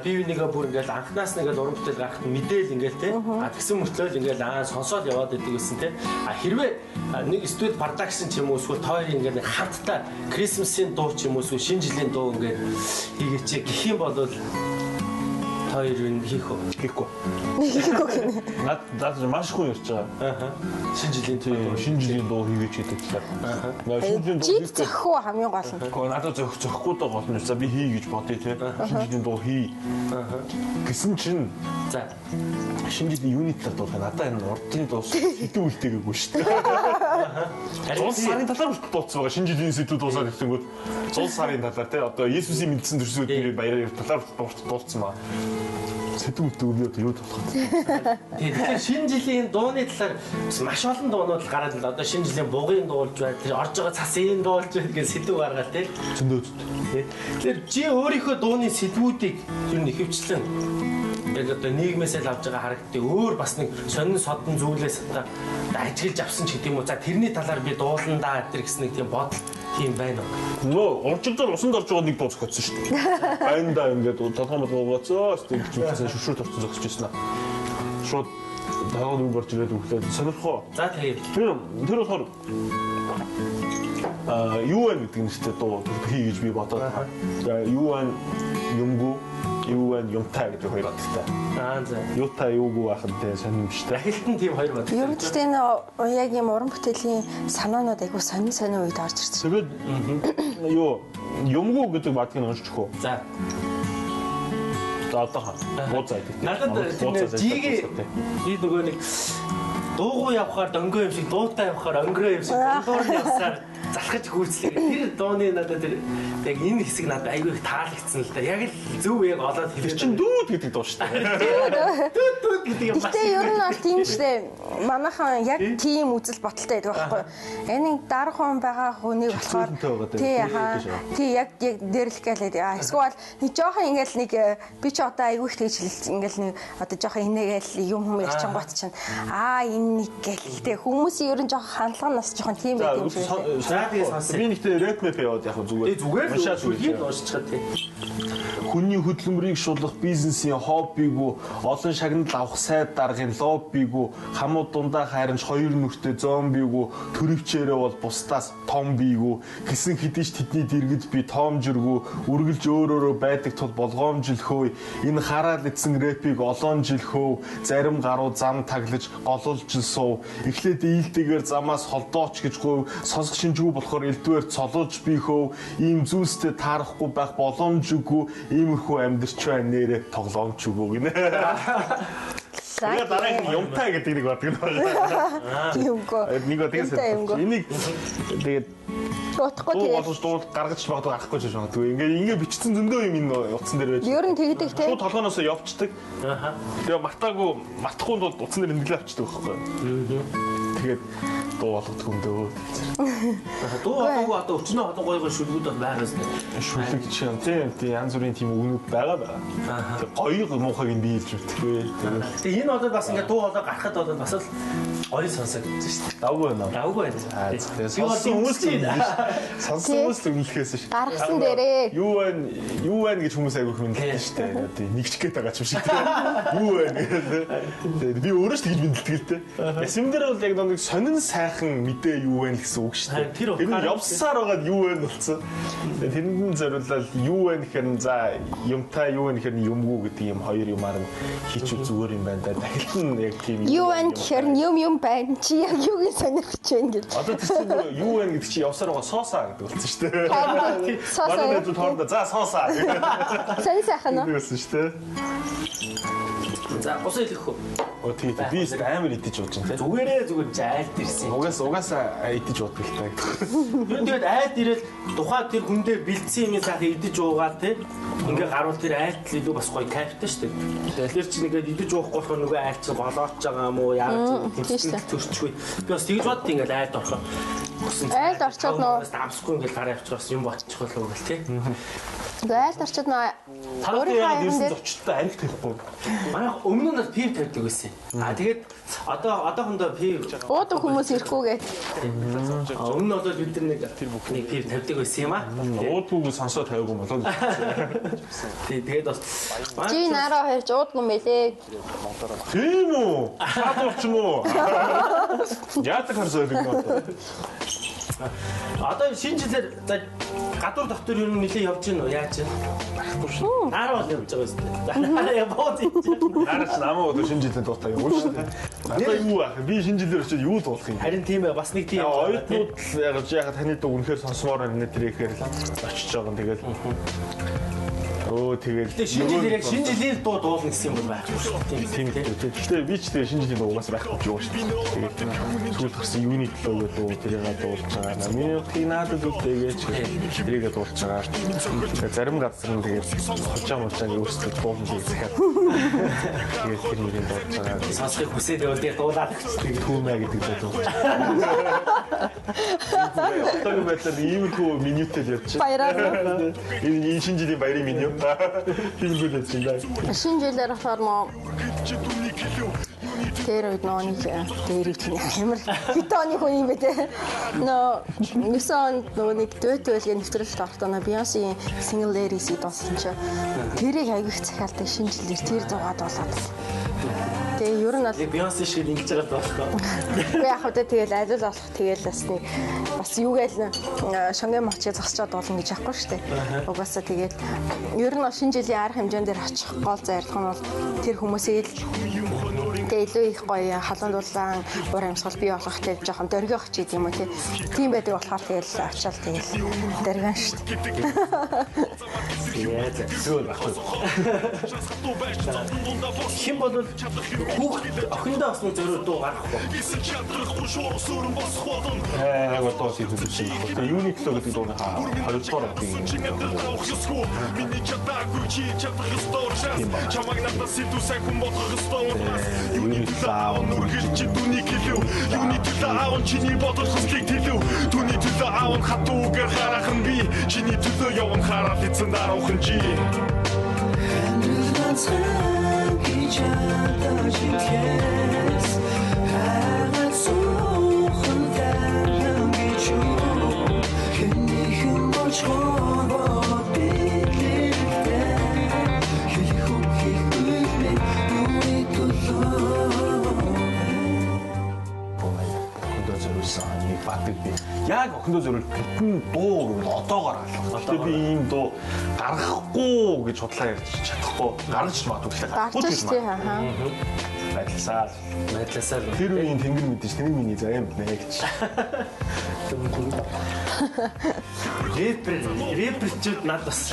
бие бинийгээ бүр ингээд анхнаас нь ингээд уран бүтээл гарахт мэдээл ингээд те. А тэгсэн мөртлөө л ингээд аа сонсоод яваад идэг гэсэн те. А хэрвээ нэг студ продакшн ч юм уу эсвэл та хоёрын ингээд ингээд нэг хамтдаа Christmas-ийн дуу ч юм уу эсвэл шинэ жилийн дуу ингээд хийгээч гэх юм бол та хоёр юу хийх үү?
Хийхгүй.
Хийхгүй гинэ.
Над маш хүн ярьж байгаа.
Аа. Шинэ жилийн
Тийм, шинэ жилийн дуу хийгээч гэдэг талаар. Шинэ жилийн дуу
Жиг
хийх
зохихгүй хамгийн гол нь.
Гэхдээ надад зохихгүй даа гол нь. За би хий гэж бодъё те. Шинэ жилийн дуу хий. Гэсэн чинь
За.
шинэ жилийн юуны талаар дуулах надад энэ урдын дуу сэдв үлдээгээгүй шүү дээ. 100 сарын талаар хүртэл дуулсан байгаа. Шинэ жилийн сэдв дуусаад ирсэнгүүд 100 сарын талаар те одоо Есүсийн мэдсэн төрсөн өдрийн баяраар талаар хүртэл дуулсан байгаа. Сэдв үлдээгүй би одоо юу дуулах вэ?
Тэгэхээр шинэ жилийн дууны талаар бас маш олон дуунууд л гараад л одоо шинэ жилийн бугын дуулж бай, тэр орж байгаа цасын дуулж бай гэж сэдв гаргаад тий.
Зөндөө.
Тэгэхээр чи өөрийнхөө дууны сэдвүүдийг ер нь ихэвчлэн яг одоо нийгмээсээ л авч байгаа харагддаг. Өөр бас нэг сонин содон зүйлээс одоо ажиглаж авсан ч гэдэг юм уу. За тэрний талаар би дуулна да гэдэг гэсэн нэг тийм бодол тийм байна уу?
Нөө уржигдаар усанд орж байгаа нэг дуу зохиоцсон шүү дээ. Байна да ингээд толгой молгооцоо ингэж хэлсэн шүршүүр орсон зогсож байсан. Шууд толгой нүг орж ирээд өглөө сонирхоо.
За тэгээд
Тэр болохоор юу вэ гэдэг нэртэй дуу хий гэж би бодоод байгаа. За юу вэ юмгүй, юу вэ юмтай гэдэг хоёр бодолтой.
Аа за.
Юутай юугүй байх нь тэ сонирм биш тэ.
Дахилт нь тийм хоёр бодол.
Ер нь гэхдээ энэ яг юм уран бүтээлийн санаанууд айгүй сонин сонин үед орж ирсэн.
Тэгээд юу юмгүй гэдэг бадгийг уншчих уу?
За.
За одоохон. Бууцаа гэдэг.
Надад тэр жигээ би нөгөө нэг дуугу явахаар дөнгөө юм шиг, дуутай явахаар өнгөрөө юм шиг, дундуур нь явсаар залхаж гүйцлээ. Тэр дууны надад тэр яг энэ хэсэг надад айгүй их таалагдсан л да. Яг л зөв яг олоод
Тэр чинь дүүд гэдэг дуу шүү дээ.
Дүүд дүүд гэдэг юм.
Гэтэ ер нь бол тийм шүү дээ. Манайхан яг тийм үзэл бодолтой байдаг байхгүй юу? Энэ дарга хүн байгаа хүнийг болохоор тий тий яг яг дээрлэх гээл байдаг. Эсвэл нэг жоохон ингээл нэг би ч одоо айгүй их тэгж хэлсэн ингээл нэг одоо жоохон инээгээл юм хүм ярьчингуут чинь аа энэ нэг гээл тий хүмүүсийн ер нь жоохон хандлага нь бас жоохон тийм байдаг юм шиг.
За тэгээ сонсъё.
Би нэгтээ рэп мэп яваад яг зүгээр.
Тий зүгээр л шүлгийг уншчихад тий.
Хүний хөдөлмөрийг шулах бизнесийн хоббигүү, олон шагнал авах сайд даргын лоббигүү, хамуу дундаа хайрамч хоёр нүртэй зомбигүү, төрөвчээрээ бол бусдаас том бийгүү, гэсэн хэдий ч тэдний дэргэд би тоомжиргүү, үргэлж өөрөөрөө байдаг тул болгоомжилхөө, энэ хараал эцэн рэпийг олон жил хөөв, зарим гаруу зам таглаж гололж суув, эхлээд ийлтэйгээр замаас холдооч гэж гуйв, сонсох шинжгүй болохоор элдвээр цололж би хөөв, ийм зүйлстэй таарахгүй байх боломжгүй, иймэрхүү амьдарч байна нэрэ тоглоомч үгүй гинэ. Тэгээ дараагийн нь юмтай гэдэг нэг бодог байна.
Юмгүй.
Нэг бодог
Юмтай юмгүй.
Энийг тэгээд
Утахгүй
дуу
тэгээд
боломж дуу гаргаж магадгүй гарахгүй ч магадгүй. Ингээ бичсэн зөндөө юм энэ утсан дээр байж.
Ер нь тэгдэг те.
Шууд толгооноосоо явцдаг.
Аха.
Тэгээ мартаагүй мартахгүй бол утсан дээр нэлээ авчдаг байхгүй. Тэгээд дуу болгодог юм дөө.
Дуу болгоогүй одоо өчнөө одоо гоё гоё шүлгүүд бол байгаа юм.
Шүлэг чинь тийм тийм янз бүрийн тийм үгнүүд байгаа байгаа. Тэг гоё муухайг нь биелж мэдхгүй. Тэгээд
Тэгээ энэ бол бас ингээ дуу хоолой гарахад бол бас л гоё сонсогдож шүү дээ.
давгүй байна.
Давгүй байна.
Тэгээд сонссон хүмүүс л сонссон хүмүүс л үнэлэхээс ш.
Гаргасан дээрээ.
Юу байна? Юу байна гэж хүмүүс айгүйх мэдлээ шүү дээ. Тийм нэгч гээд байгаа ч юм шиг тийм. Юу байна гэдэг. Тэгээд би өөрөө ч тэгж мэдлдэг л дээ. Ясэм дээр бол яг нэг сонин сайхан мэдээ юу байна гэсэн үг шүү дээ.
Тэр
нь явсаар байгаад юу байна болсон. Тэгээд тэрэнд нь зориулаад юу байна гэхээр нь за юмтай юу байна гэхээр нь юмгүй гэдэг юм хоёр юмар нь хийчихвэл зүгээр юм байна да. Дахилт нь яг тийм
Юу байна гэхээр нь юм юм байна. Чи яг юуг нь сонирхож байна гэж.
Одоо тэр чинь юу байна гэдэг чи явсаар байгаа соосаа гэдэг болсон шүү дээ.
Соосаа.
Манай найзууд хоорондоо за соосаа гэдэг.
Сонь сайхан уу?
Гэсэн шүү дээ.
За гус илэх үү?
Оо тий тий би амар идэж ууж байна тий.
Зүгээрээ зүгээр чи айлт ирсэн.
Угаасаа идэж уудаг л та.
Юу тэгээд айлт ирэл тухай тэр хүндээ бэлдсэн юм сайхан идэж уугаал тий. Ингээ гарвал тэр айлт л илүү бас гоё кайфтай шүү дээ. Тэгэхээр чи нэгээд идэж уухгүй болохоор нөгөө айлт чинь голооч байгаа юм уу яагаад ч төрчихгүй. Би бас тэгж бодд ингээл айлт орохоо.
Айлт орчоод нөө
амсахгүй ингээл гараа явчих бас юм болчих болов гэл тий.
Ингээ айлт орчоод нөө
өөрийнхөө аяхан зочдтой ариг тавихгүй.
Манай өмнө нь пив тавьдаг байсан. А тэгээд одоо одоохондоо пив
уудаг хүмүүс ирэхгүйгээд.
Өмнө нь бол бид нар нэг нэг пив тавьдаг байсан юм аа.
Уудгүйг сонсоо тавиагүй юм болоо.
Тий тэгээд бас
Чи нараа хоёрч уудгүй юм байлээ.
Тийм үү? Шатуур ч юм уу? Яадаг харсаа юм бэ?
Одоо шинэ жилээр за гадуур дотор ер нь нэлээ явж гин үү? Яаж вэ?
Байхгүй шүү.
Наар бол явж байгаа юм дээ. За наараа яваад хийж байна.
Наарч намаа өдөр шинэ жилийн дуутай юм шүү дээ. Одоо юу аа? Би шинэ жилээр очиод юу дуулах юм?
Харин тийм ээ бас нэг тийм
Оюутнууд л яг яг таны дуу үнэхээр сонсомоор байна тэр ихээр л очиж байгаа юм тэгэл. Өө тэгэл.
Тэгээ шинэ жилээр яг шинэ жилийн дуу дуулна гэсэн юм бол байхгүй шүү. Тийм
Тийм
тийм.
үү. Гэхдээ би ч тэгээ шинэ жилийн дуу угаас байхгүй ч юу шүү дээ. Тэгээд сүүлд гарсан юуны төлөө гэдэг дуу тэрийг дуулж байгаа. Миний утгыг наадад үлдээгээч тэрийг дуулж байгаа. Тэгээд зарим газар нь тэгээд хожаа мужаа өөрсдөө дуулна гэж захиад. Тэгээд тэр мөрийг дуулж байгаа.
Сонсохыг хүсээд байвал тэгээ дуулаад өгчдөг.
Түүмэ гэдэг дуу дуулж байгаа. Одоогийн байдлаар иймэрхүү менютэй л явж байна.
Баяраар.
Энэ шинэ жилийн баярын меню. Тиймэрхүү л явж байна.
Шинэ жилээр болохоор нөө тэр үед нөө нэг дээр үед амар хэдэн оны хүн юм бэ те. Нөө 9 онд нөгөө нэг дуэт байлгийн нэвтрүүлэлт орохдоо нөө Beyoncé-ийн Single Ladies-ийг дуулсан чинь тэрийг аягүй их захиалдаг шинэ жилээр тэр зугаа дуулаад. Тэгээ ер нь бол
Яг Beyoncé шиг ингэж байгаа дуулах.
Үгүй яг хөө тэгэл аль л болох тэгэл бас нэг бас юу гээл шонгийн мочийг зогсчоод дуулна гэж яахгүй шүү дээ. Угаасаа тэгэл ер нь бол шинэ жилийн арга хэмжээн дээр очих гол зорилго нь бол тэр хүмүүсийг л тэгээ илүү их гоё халуун дулаан уур амьсгал бий болгох тэг жоохон дөргиох ч гэдэм юм уу тий. Тийм байдаг болохоор тэгэл очиад тэгэл дөргөн шүү дээ.
Яа за.
Зүйл байхгүй.
Хэн бол хүүхд охиндоо бас нэг зориуд дуу гаргахгүй.
Яг одоо бас их үзэж байна. Тэгээ юуны төлөө гэдэг дууныхаа хоёрдугаар ангийн юуны төлөө аав
Үргэлж түүний хэлв юуны төлөө аав чиний бодол хүслийг төлөв түүний төлөө аав хатуугаар харах нь би чиний төлөө явна хараал эзэн даруухан чи
Амьдрал ганцхан гэж одоо шинэхээс хайгаад суухан тайван гэж юу хэнийхэн болж хобоо бидлэгтэй хэлэх үг хийхгүй би юуны төлөө
охиндоо зориулсан нэг бадаг би. Яг охиндоо зориул бүтэн дуу гэвэл одоогоор алга. Гэхдээ би ийм дуу гаргахгүй гэж худлаа ярьж чадахгүй. Гаргаж магадгүй гэхдээ гаргахгүй
Гарч
гэж
шүү дээ. Аа.
Байдласаа.
Байдлаасаа л.
Тэр үеийн тэнгэр мэдээж тэнгэр миний заа юм нэ гэж.
Рэперчүүд над бас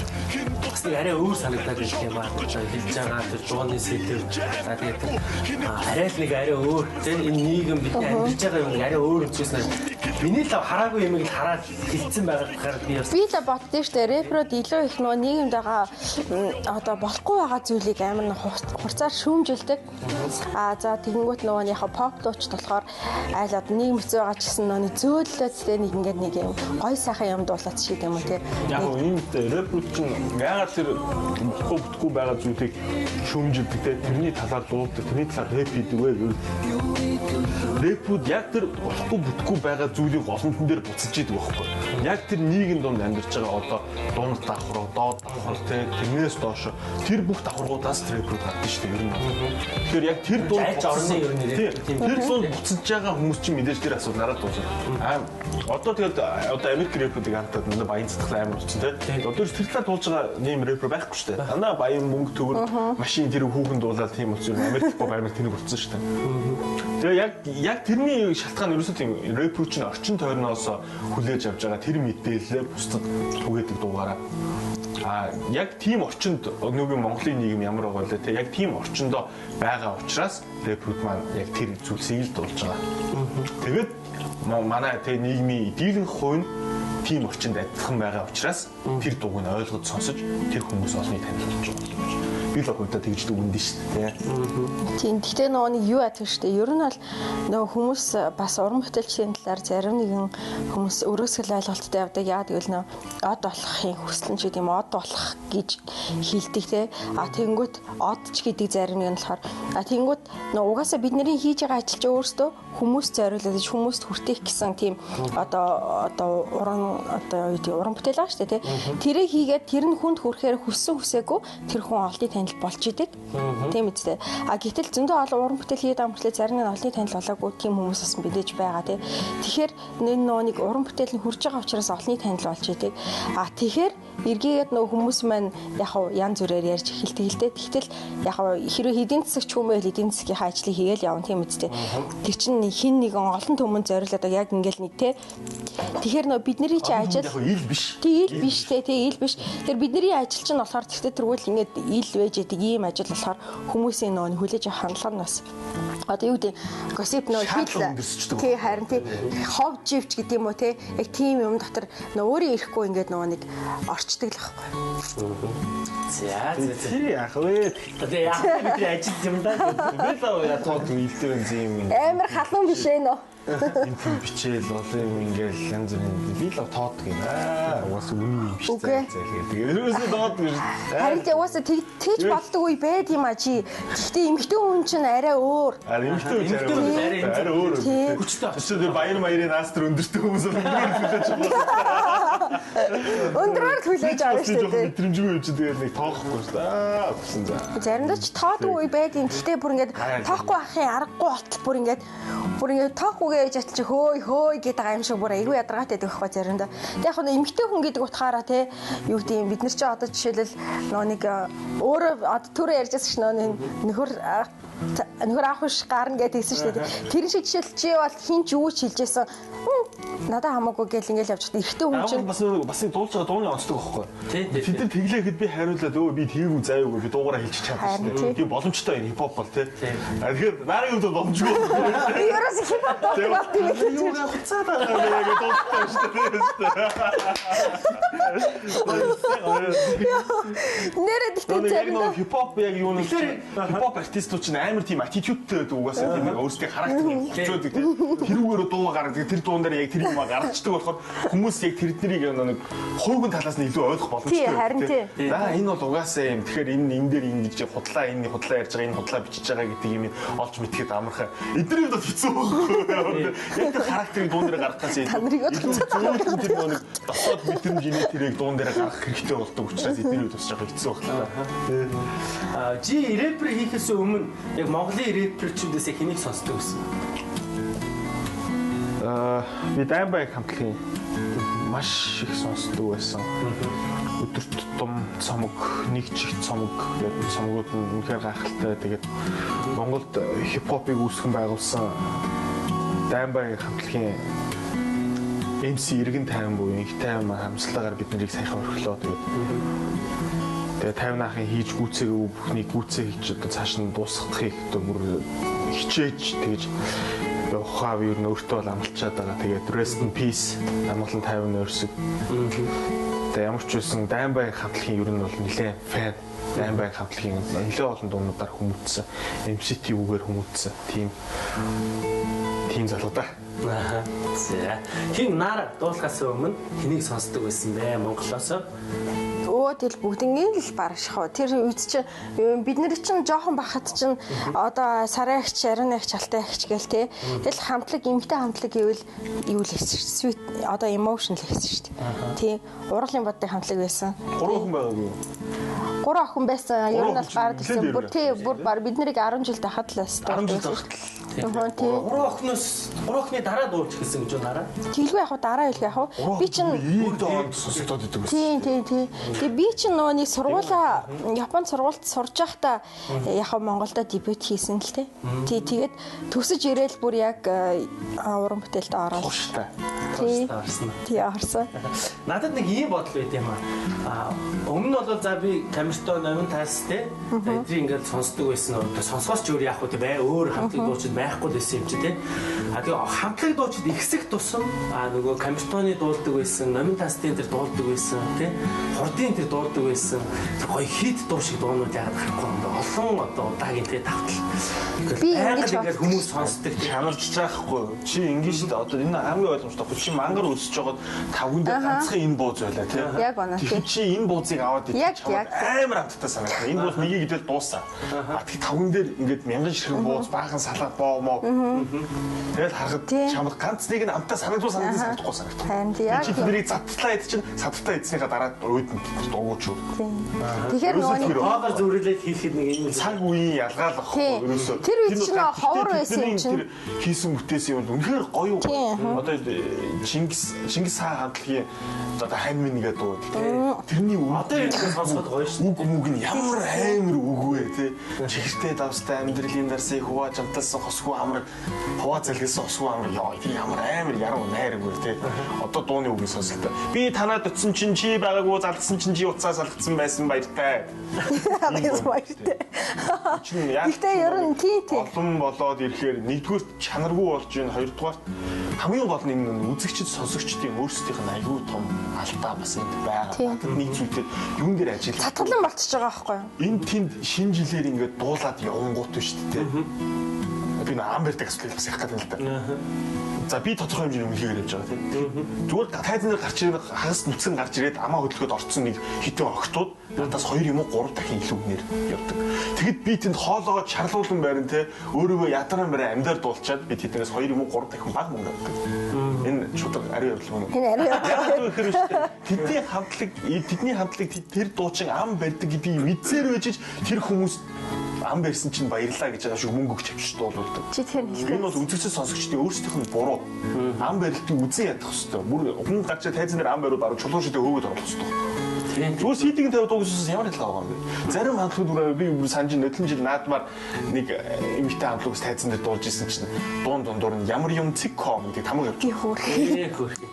бас нэг арай өөр санагдаад ирэх юм аа. Хэлж байгаа тэр дууны сэдэв. За тэгээд тэр арай л нэг арай өөр. Тэр энэ нийгэм бидний амьдарч байгаа юм нэг арай өөр юм шиг санагдаж. Миний л хараагүй юм л хараад хэлсэн байгаа би бас
Би л боддоо шүү дээ. Рэперүүд илүү их нөгөө нийгэмд байгаа одоо болохгүй байгаа зүйлийг амар нэг хурцаар шүүмжилдэг. Аа за тэгэнгүүт нөгөө нэг яхаа поп дуучид болохоор айл одоо нийгэм хэцүү байгаа ч гэсэн нөгөө нэг зөөллөөд тэ нэг ингээд нэг юм гой сайхан юм дуулаад шиг юм уу те.
Яг нь ийм рэпүүд чинь яагаад тэр бүхгүй бүтггүй байгаа зүйлийг шүүмжилдэг те тэрний талаар дуулдаг, тэрний талаар рэп хийдэг вэ гэвэл рэпүүд яг тэр болохгүй бүтггүй байгаа зүйлийг олонтон дээр буцаж идэг байхгүй. Яг тэр нийгэм дунд амьдарч байгаа одоо дунд давхруу, доод давхар те тэрнээс доош тэр бүх давхаргуудаас рэпүүд гардаг шүү дээ ер нь. Тэгэхээр яг тэр дунд
Аль ч орны ер нь рэп тийм.
Тэр дунд буцаж байгаа хүмүүс чинь мэдээж тэр асуудал нараад дуусна. Аа одоо тэгээд одоо Америк рэпүүдийг харахад манай баян цэцгэлэн амар болсон те. Одоо тэр талаар туулж байгаа ийм рэпер байхгүй шүү дээ. Дандаа баян мөнгө төгөр машин тэр хүүхэн дуулаад тийм болсон юм. Америк хипхоп амар тэнэг болсон шүү дээ. Тэгээ яг тэрний шалтгаан ерөөсөө тийм рэпер чинь орчин тойрноос хүлээж авч байгаа тэр мэдээлэлээ бусдад түгээдэг дуугаараа. А яг тийм орчинд өнөөгийн Монголын нийгэм ямар байгаа вэ те яг тийм орчиндоо байгаа учраас рэпрүүд маань яг тэр зүйлсийг л дуулж байгаа. Тэгээд манай те нийгмийн дийлэнх хувь нь тийм орчинд адилхан байгаа учраас тэр дууг нь ойлгож сонсож тэр хүмүүс олныг танилцуулж байгаа юм. Би л хувьдаа тэгж дүгнэдэж шүү дээ.
Тийм. Гэхдээ нөгөө нэг юу яадаг шүү дээ. Ер нь бол нөгөө хүмүүс бас уран бүтээлчдийн талаар зарим нэгэн хүмүүс өрөөсгөл ойлголттой явдаг. Яа гэвэл нөгөө од болохын хүсэл нь ч гэдэг юм од болох гэж хэлдэг те. А тэгэнгүүт од ч гэдэг зарим нэг нь болохоор а тэгэнгүүт нөгөө угаасаа бидний хийж байгаа ажил чи өөрөөсөө хүмүүс зориулаад хүмүүст хүртэх гэсэн тийм одоо уран одоо юу гэдэг уран бүтээл байгаа шүү дээ те. Тэрийг хийгээд тэр нь хүнд хүрэхээр хүссэн хүсээгүй тэр хүн олдыг таньдаг танил болж идэг. Тийм үстэй. А гэтэл зөндөө олон уран бүтээл хийгээд байгаа мөртлөө зарим нь олонний танил болоогүй тийм хүмүүс бас мэдээж байгаа тий. Тэгэхээр энэ нөгөө нэг уран бүтээл нь хурж байгаа учраас олонний танил болж идэг. А тэгэхээр эргээгээд нөгөө хүмүүс маань яг хав янз бүрээр ярьж эхэлдэг л дээ. Тэгтэл яг хав хэрвээ эдийн засагч хүн байвал эдийн засгийнхаа ажлыг хийгээл явна тийм үстэй. Тэр чинь хин нэгэн олон түмэн зориулаад яг ингээл нэг тий. Тэгэхээр нөгөө бидний чи ажил
Яг ил биш.
Тий ил биш те тий ил биш. Тэгэхээр бидний ажил чинь болохоор тэгтээ тэргүүл ингээд ил байж идэг ийм ажил болохоор хүмүүсийн нөгөө хүлээж авах хандлага нь бас одоо юу гэдэг gossip нөгөө
Шаардлага өндөрсчдөг.
Тий харин тий хов живч гэдэг юм уу те яг тийм юм дотор нөгөө өөрөө ирэхгүй ингээд нөгөө нэг орчдөг л байхгүй.
За за за.
Тэр яах вэ?
Одоо яах вэ бидний ажил юм да.
Би л яа тоод илдээ юм юм.
Амар халуун биш ээ нөө.
Энэ тийм бичээл олон юм ингээл янз бүрийн би л тоодг юм аа. Угаас үнэн юм биш
Үгүй.
зай зай тэгээд ерөөсөө тоодг шүү.
Харин тий угаасаа тэгж боддог үе байд юм а чи. Гэхдээ эмэгтэй хүн чинь арай өөр.
А эмэгтэй хүн
Эмэгтэй хүн
арай
арай
арай өөр.
Тий.
Хүчтэй очсон.
Өчигдөр тэр баяр маярын наастар өндөртэй хүмүүс бол өндрөөр хүлээж авах.
Өндрөөр л хүлээж авна
Би
шүү
жоохон
дээ.
мэдрэмжгүй юм чи тэгээд нэг тоохгүй шүү дээ. Аа гэсэн за.
Заримдаа ч тоодгүй үе байд юм. Гэхдээ бүр ингээд тоохгүй ахын аргагүй болтол бүр ингээд бүр ингээд тоохгүйгээ ээж атал чи хөөй хөөй гэдэг байгаа юм шиг бүр айгүй ядаргаатай байдаг байхгүй заримдаа. Тэг яг нь эмэгтэй хүн гэдэг утгаараа те юу гэдэг юм бид нар чи одоо жишээлбэл нөө нэг өөрөө одоо түрүү ярьжсэн ш нөө нэг нөхөр нөхөр аах биш гарна гэдэг хэлсэн шүү дээ. Тэр шиг жишээл чи бол хин ч юу ч хэлжсэн надад хамаагүй гэл ингээд явж байгаа. Эрэгтэй хүн чинь
Бас бас нэг дуулж байгаа дууны онцлог байхгүй.
Тий, тий,
Тэд нар тэглээхэд би хариулаад өө би тийгүү заяагүй би дуугараа хэлчих чадсан
Харин
шүү дээ. Тийм боломжтой энэ хипхоп бол тий. А тэгэхээр нарын хувьд бол боломжгүй.
би ерөөсөө хипхоп дуулдаг болт юм билээ.
Юу яа хуцаад байгаа юм бэ гэдэг дуулдаг шүү дээ.
Нэрээ тэгтээ
Яг
заримдаа
нэг хипхоп яг юу нэг хипхоп артистууд чинь амар тийм attitude-тэй байдаг угаасаа тийм нэг өөрсдийн характерыг хувцаадаг тийм тэрүүгээр дуу гаргадаг тэр дуун дээр яг тэр юм гаргацдаг болохоор хүмүүс яг тэрднийг нэг хуугын талаас нь илүү ойлгох боломжтой.
Тий, харин тий.
За энэ бол угаасаа юм. Тэгэхээр энэ энэ дээр ингэж худлаа энэ худлаа ярьж байгаа энэ худлаа бичиж байгаа гэдэг юм олж мэдхэд амархан. Эдний хувьд бол хэцүү байхгүй. Яг тэр характерыг дуун дээр гаргахаас
Та нарыг
илүү зөөлхөн тэр нэг дотоод мэдрэмж инээ тэрийг дуун дээр гаргах хэрэгтэй болдог учраас эдний хувьд бас жоохон хэцүү байна.
А чи рэпер хийхээс өмнө яг Монголын рэперчүүдээс яг хэнийг сонсдог байсан?
Би Даймбай хамтлагийн маш их сонсдог байсан. Өдөр тутам цомог, нэг чих цомог гэдэг цомгууд нь үнэхээр гайхалтай. Тэгээд Монголд хипхопыг үүсгэн байгуулсан Даймбай хамтлагийн MC Иргэн тайван буюу инх тайван маань хамслагаар бид нарыг саяхан орхилоо. Тэгээд 50 наахын хийж гүйцээгээгүй бүхнийг гүйцээ хийж одоо цааш нь дуусгахыг одоо бүр хичээж тэгж явахаа би ер нь өөртөө бол амлчаад байгаа. Тэгээд rest in peace амгалан 50 нойрсог. Тэгээд ямар ч байсан Даймбай хамтлагийн ер нь бол нэлээд фэн. Даймбай хамтлагийн нэлээд олон дуунуудаар хүмүүжсэн. MCT үгээр хүмүүжсэн. Тийм тийм залуу да.
Аа. За. Хин нара дуулахаас өмнө хэнийг сонсдог байсан бэ Монголоос?
Өө тэгэл бүгднгийн л барах уу. Тэр үед чинь бид нар чинь жоохон бахад чинь одоо сараагч, ариунагч, алтайагч гээл те. Тэгэл хамтлаг, эмгтэй хамтлаг гэвэл юу л хийсэн шүү дээ. Sweet одоо emotion л хийсэн шүү дээ. Тий. Уралын боддог хамтлаг байсан.
Гурван хүн байгаагүй юу?
Гурван охин байсан. Ер нь
Гурван
бол
охин чинь
гараад ирсэн.
нэлээд
Бүр тий, бүр бар бид нарыг 10 жил тахад л бас.
10 жил тахад
л. Тий.
Гурван охиноос гурван охины дараа дуулж эхэлсэн гэж байна нараа.
Тэгэлгүй яг хуу дараа хэлэх яг хуу. Би чинь
90 онд сонсогдоод идэг байсан.
Тийм тийм тийм. Тэгээ би чинь нөгөө нэг сургуулаа Японд сургуульд сурж байхдаа яг хаа Монголдо дебют хийсэн л тээ. Тий тэгээд төгсөж ирээл бүр яг уран бүтээлд ороод.
Тууштай.
Тий.
Орсон.
Тий орсон.
Надад нэг ийм бодол байт юм аа. Өмнө нь бол за би Камерто номин тас те. За эдрийг ингээд сонсдог байсан. Одоо сонсоос ч өөр яах вэ те бай өөр хамтлаг дуучид байхгүй л байсан юм чи те. А тэгээ хамтлаг дуучид ихсэх тусам а нөгөө Камертоны дуулдаг байсан, номин тастын тэр дуулдаг байсан те. Хурдын тэр дуулдаг байсан. Тэр гоё хит дуу шиг дуунууд яагаад гарахгүй юм бэ? Олон одоо удаагийн те давтал.
Би
Байнга
ингэж
л ингээд хүмүүс сонсдог те.
Чанарч байхгүй. Чи ингэж шүү дээ. Одоо энэ хамгийн ойлгомжтой байхгүй. Чи мангар өсөж жогод тавган дээр ганцхан энэ бууз байлаа тий.
Яг үнэ,
Тэгэхээр
тий.
чи энэ буузыг аваад идэх
Яг,
чамд
яг.
Амар амттай санагдана. Энэ бол нэгийг идэл дуусаа. А тэг тавган дээр ингээд мянган ширхэг бууз, баахан салат боо моо. Тэгэл харахад чамд ганц нэг нь амттай санагдвал санагдахгүй санагдах.
Харин тий, яг
Чи тэднийг задтлаа идэж чинь задтаа идснийхаа дараа уйдна дуугууч юу.
Тэгэхээр нөгөө нэг
Хоолоор зүрэлээд хийхэд нэг юм
Цаг үеийн ялгаал ахгүй
Тийм.
ерөөсөө.
Тэр үед чинь
нөгөө
ховор байсан юм чинь.
Тэр хийсэн бүтээсэн юм үнэхээр гоё гоё. Одоо Чингис хаан хамтлагийн одоо хань минь гэдэг дуу гэдэг. Тэрний үг
Одоо энэ сонсоход гоё шүү.
Үг мүг нь ямар амар үг вэ те. Чихэртэй давстай амьдралын дарсыг хувааж амталсан хосгүй амраг хуваа залгилсан хосгүй амраг ёо тэр ямар амар яруу найр үг вэ те. Одоо дууны үгийг сонсолтой. Би танаад очисон чинь чи байгаагүй залгсан чинь чи уцаа салгацсан байсан баяртай.
баяртай.
Чинь яг
Гэхдээ ер нь тий тий.
Олон болоод ирэхээр нэгдүгээр чанаргүй болж байна, хоёрдугаар хамгийн гол нь энэ үзэгчд сонсогчдын өөрсдийнх нь аюу том алдаа бас энд байгаа.
Тийм.
Надад нэг зүйлээр юун дээр ажиллах
Татгалан болчихж байгаа байхгүй юу?
энэ тэнд шинэ жилээр ингээд дуулаад явангуут биш үү те. Би нэг ам барьдаг асуудлыг бас ярих гэдэг юм л да. За би тодорхой хэмжээний үнэлгээгээр явж байгаа тийм. Зүгээр тайзан дээр гарч ирээд хагас нүцгэн гарч ирээд амаа хөдөлгөөд орцсон нэг хитэн огтуд надаас 2 юм уу 3 дахин илүү үнээр явдаг. Тэгэд би тэнд хоолоогоо чарлуулан барин те өөрийгөө ядаран барин амьдаар дуулчаад би тэднээс 2 юм уу 3 дахин бага мөнгө авдаг. Энэ шударга ариун явдал мөн үү?
Энэ ариун явдал.
Яг гэхээр шүү дээ. Тэдний хамтлаг тэдний хамтлаг тэр дуучин ам барьдаг гэдгийг мэдсээр байж тэр хүмүүс ам барьсан чинь баярлаа гэж байгаа шиг мөнгө өгч авчиж дуулуулдаг.
Чи тэр хэлэх.
Энэ бол үзэгчд сонсогчдын өөрсдийнх нь буруу. Ам барилтыг үзэн ядах хэвээр. Бүр хүн гарч тайзан дээр ам бариуд баруун чулуу шидэ хөөгд оруулах хэвээр. Зүгээр сидийг тавиад дуугсаас ямар ялгаа байгаа юм бэ? Зарим хамтлагууд бүр би бүр санаж нодлон жил наадмаар нэг эмэгтэй хамтлагаас тайзан дээр дуулж исэн чинь дуун дундуур нь ямар юм цикком гэдэг тамга явж.
Би хөөрхий.
Хөөрхий.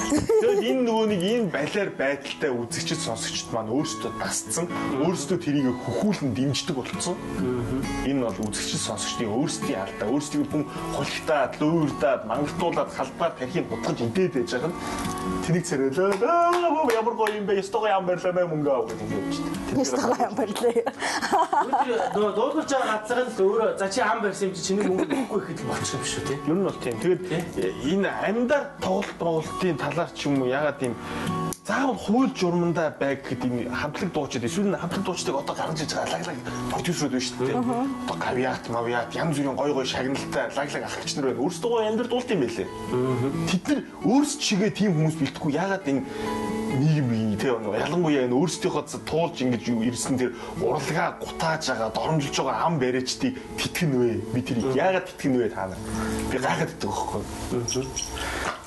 Тэгээд энэ нөгөө нэг ийм балиар байдалтай үзэгчд сонсогчд маань өөрсдөө дасцсан, өөрсдөө тэрийг хөхүүлэн дэмждэг болцсон. Энэ бол үзэгчд сонсогчдын өөрсдийн алдаа, өөрсдийг хүн хулигтаад, луурдаад, мангартуулаад, халбаар тархийг бутгаж идээд байж байгаа нь тэнийг царайлаа. Ямар гоё юм бэ? Ёстойгоо ям барьлаа мэ мөнгө ав гэж ингэж явчихдаг.
Ёстойгоо ям барьлаа.
Нөгөө дуулуулж байгаа газар нь л өөрөө за чи ам барьсан юм чи чиний мөнгө өгөхгүй ихэд л болчих юм шүү тий.
Ер нь бол тийм. Тэгээд энэ амьдаар тоглолт тоглолтын талаар ч юм уу ягаад ийм заавал хууль журмандаа байг гэдэг энэ хамтлаг дуучид эсвэл энэ хамтлаг дуучдыг одоо гаргаж иж байгаа лаглаг продюсерүүд байна шүү дээ. Одоо гавьяат, мавьяат янз бүрийн гой гой шагналтай лаглаг ахлагч нар байна. Өөрсдөө гоё амьдрал дуулт юм байлээ. Тэд нар өөрсд чигээ тийм хүмүүс бэлтгэхгүй ягаад энэ нийгэм тий ялангуяа энэ өөрсдийнхөө туулж ингэж ирсэн тэр урлагаа гутааж байгаа, доромжилж байгаа ам бариачдыг тэтгэн вэ? Би тэрийг яагаад тэтгэн вэ та нар? Би гайхаад идэх байхгүй.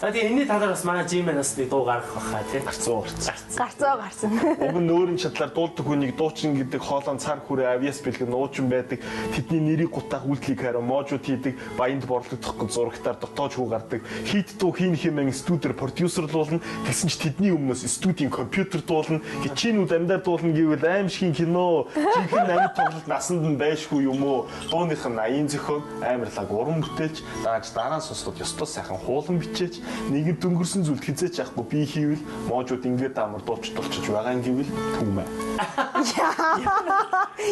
За тэгээ энэний талаар бас манай G-Man бас нэг дуу гаргах байхаа тий.
Гарцсан гарцсан.
Гарцаа гарсан.
Уг нь өөрийн чадлаар дуулдаг хүнийг дуучин гэдэг хоолойн цар хүрээ авиас бэлгэн нуучин байдаг. Тэдний нэрийг гутаах үйлдэлийг хараа можууд хийдэг, баянд борлогдохгүй зурагтаар дотоож хүү гардаг. Хит дуу хийн хэмээн студиэр продюсерлуулна. Тэгсэн ч тэдний өмнөөс студийн компьютер дуулна. Гिचинүүд амьдаар дуулна гэвэл аимшигын кино, жинхэнэ амьд тоглолт насанд нь байшгүй юм уу? Дууных нь аян зохион, амарлаг уран бүтээлч, дааж дараа нь сонсоход ёстой сайхан хуулан бичээч, нэгэн дөнгөрсөн зүйлд хизээч яахгүй би хийвэл можууд ингээд амар дуулч дулчиж байгаа юм гэвэл түмээ.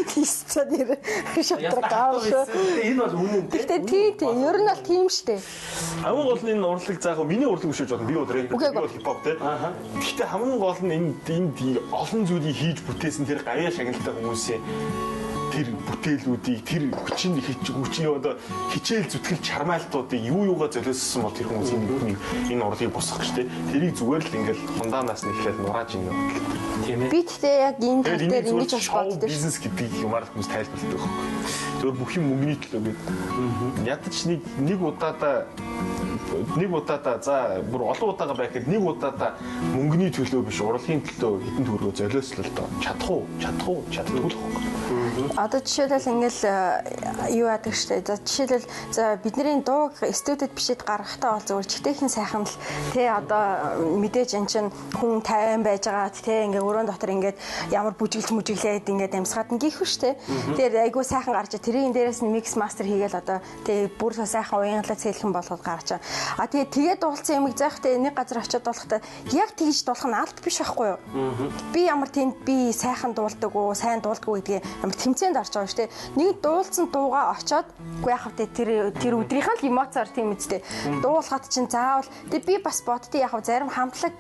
Тийсцээ нэр шудраг аав шүү.
Энэ бол үнэн тий.
Гэтэ тий тий ер нь бол тийм штэ.
Хамгийн гол нь энэ урлаг заах миний урлаг биш гэж бодно. Би бол рэп, би бол хипхоп тий. Гэхдээ хамгийн гол нь энэ энд олон зүйлийг хийж бүтээсэн тэр гавьяа шагналтай хүмүүсийн тэр бүтээлүүдийг тэр хүчин хүчин одоо хичээл зүтгэл чармайлтуудыг юу юугаа золиослсон бол тэр хүмүүс энэ энэ урлагийг босгох гэж тий. Тэрийг зүгээр л ингээл хундаанаас нь эхлээд нурааж ийн гэдэг.
Тийм ээ.
Би тэгтээ яг энэ тал
Тэгээд
дээр
энийг
ингэж
зүгээр
бас
шоу
боддог шүү.
бизнес гэдэг юмар л хүмүүс тайлбарладаг байхгүй. Зүгээр бүх юм мөнгөний төлөө гэдэг. Ядаж нэг удаадаа за бүр олон удаага байхад нэг удаадаа мөнгөний төлөө биш урлагийн төлөө хэдэн төгрөгөө золиослол доо. Чадах уу? Чадах уу? Чаддгүй л байхгүй.
Одоо жишээлбэл ингээл юу яадаг штэ. За жишээлбэл за бидний дууг студид бичээд гаргахтаа бол зүгээр чигтээхэн сайхан л тэ одоо мэдээж эн чин хүн 50 байж байгаад тэ ингээ өрөөнд дотор ингээд ямар бүжиглж мүжиглээд ингээд амьсгаад нь гихүү штэ. Тэр айгүй сайхан гарч тэрийн дээрээс нь микс мастер хийгээл одоо тэ бүр сайхан уянгалаа цээлхэн болгоод гарч байгаа. А тэгээ тэгээд дуулсан юмыг заах тэ нэг газар очиод дуулахдаа яг тэгж дуулах нь алт биш байхгүй юу? Би ямар тэнд би сайхан дуулдаг уу, сайн дуулдаг уу гэдгийг ямар Тэмцээнд орж байгаа шүү дээ. Нэг дуулсан дуугаа очоод үгүй яах вэ тэр өдрийнх нь л эмоцоор тийм үстэй. Дуулахад чинь заавал тэг би бас боддتي яах вэ зарим хамтлаг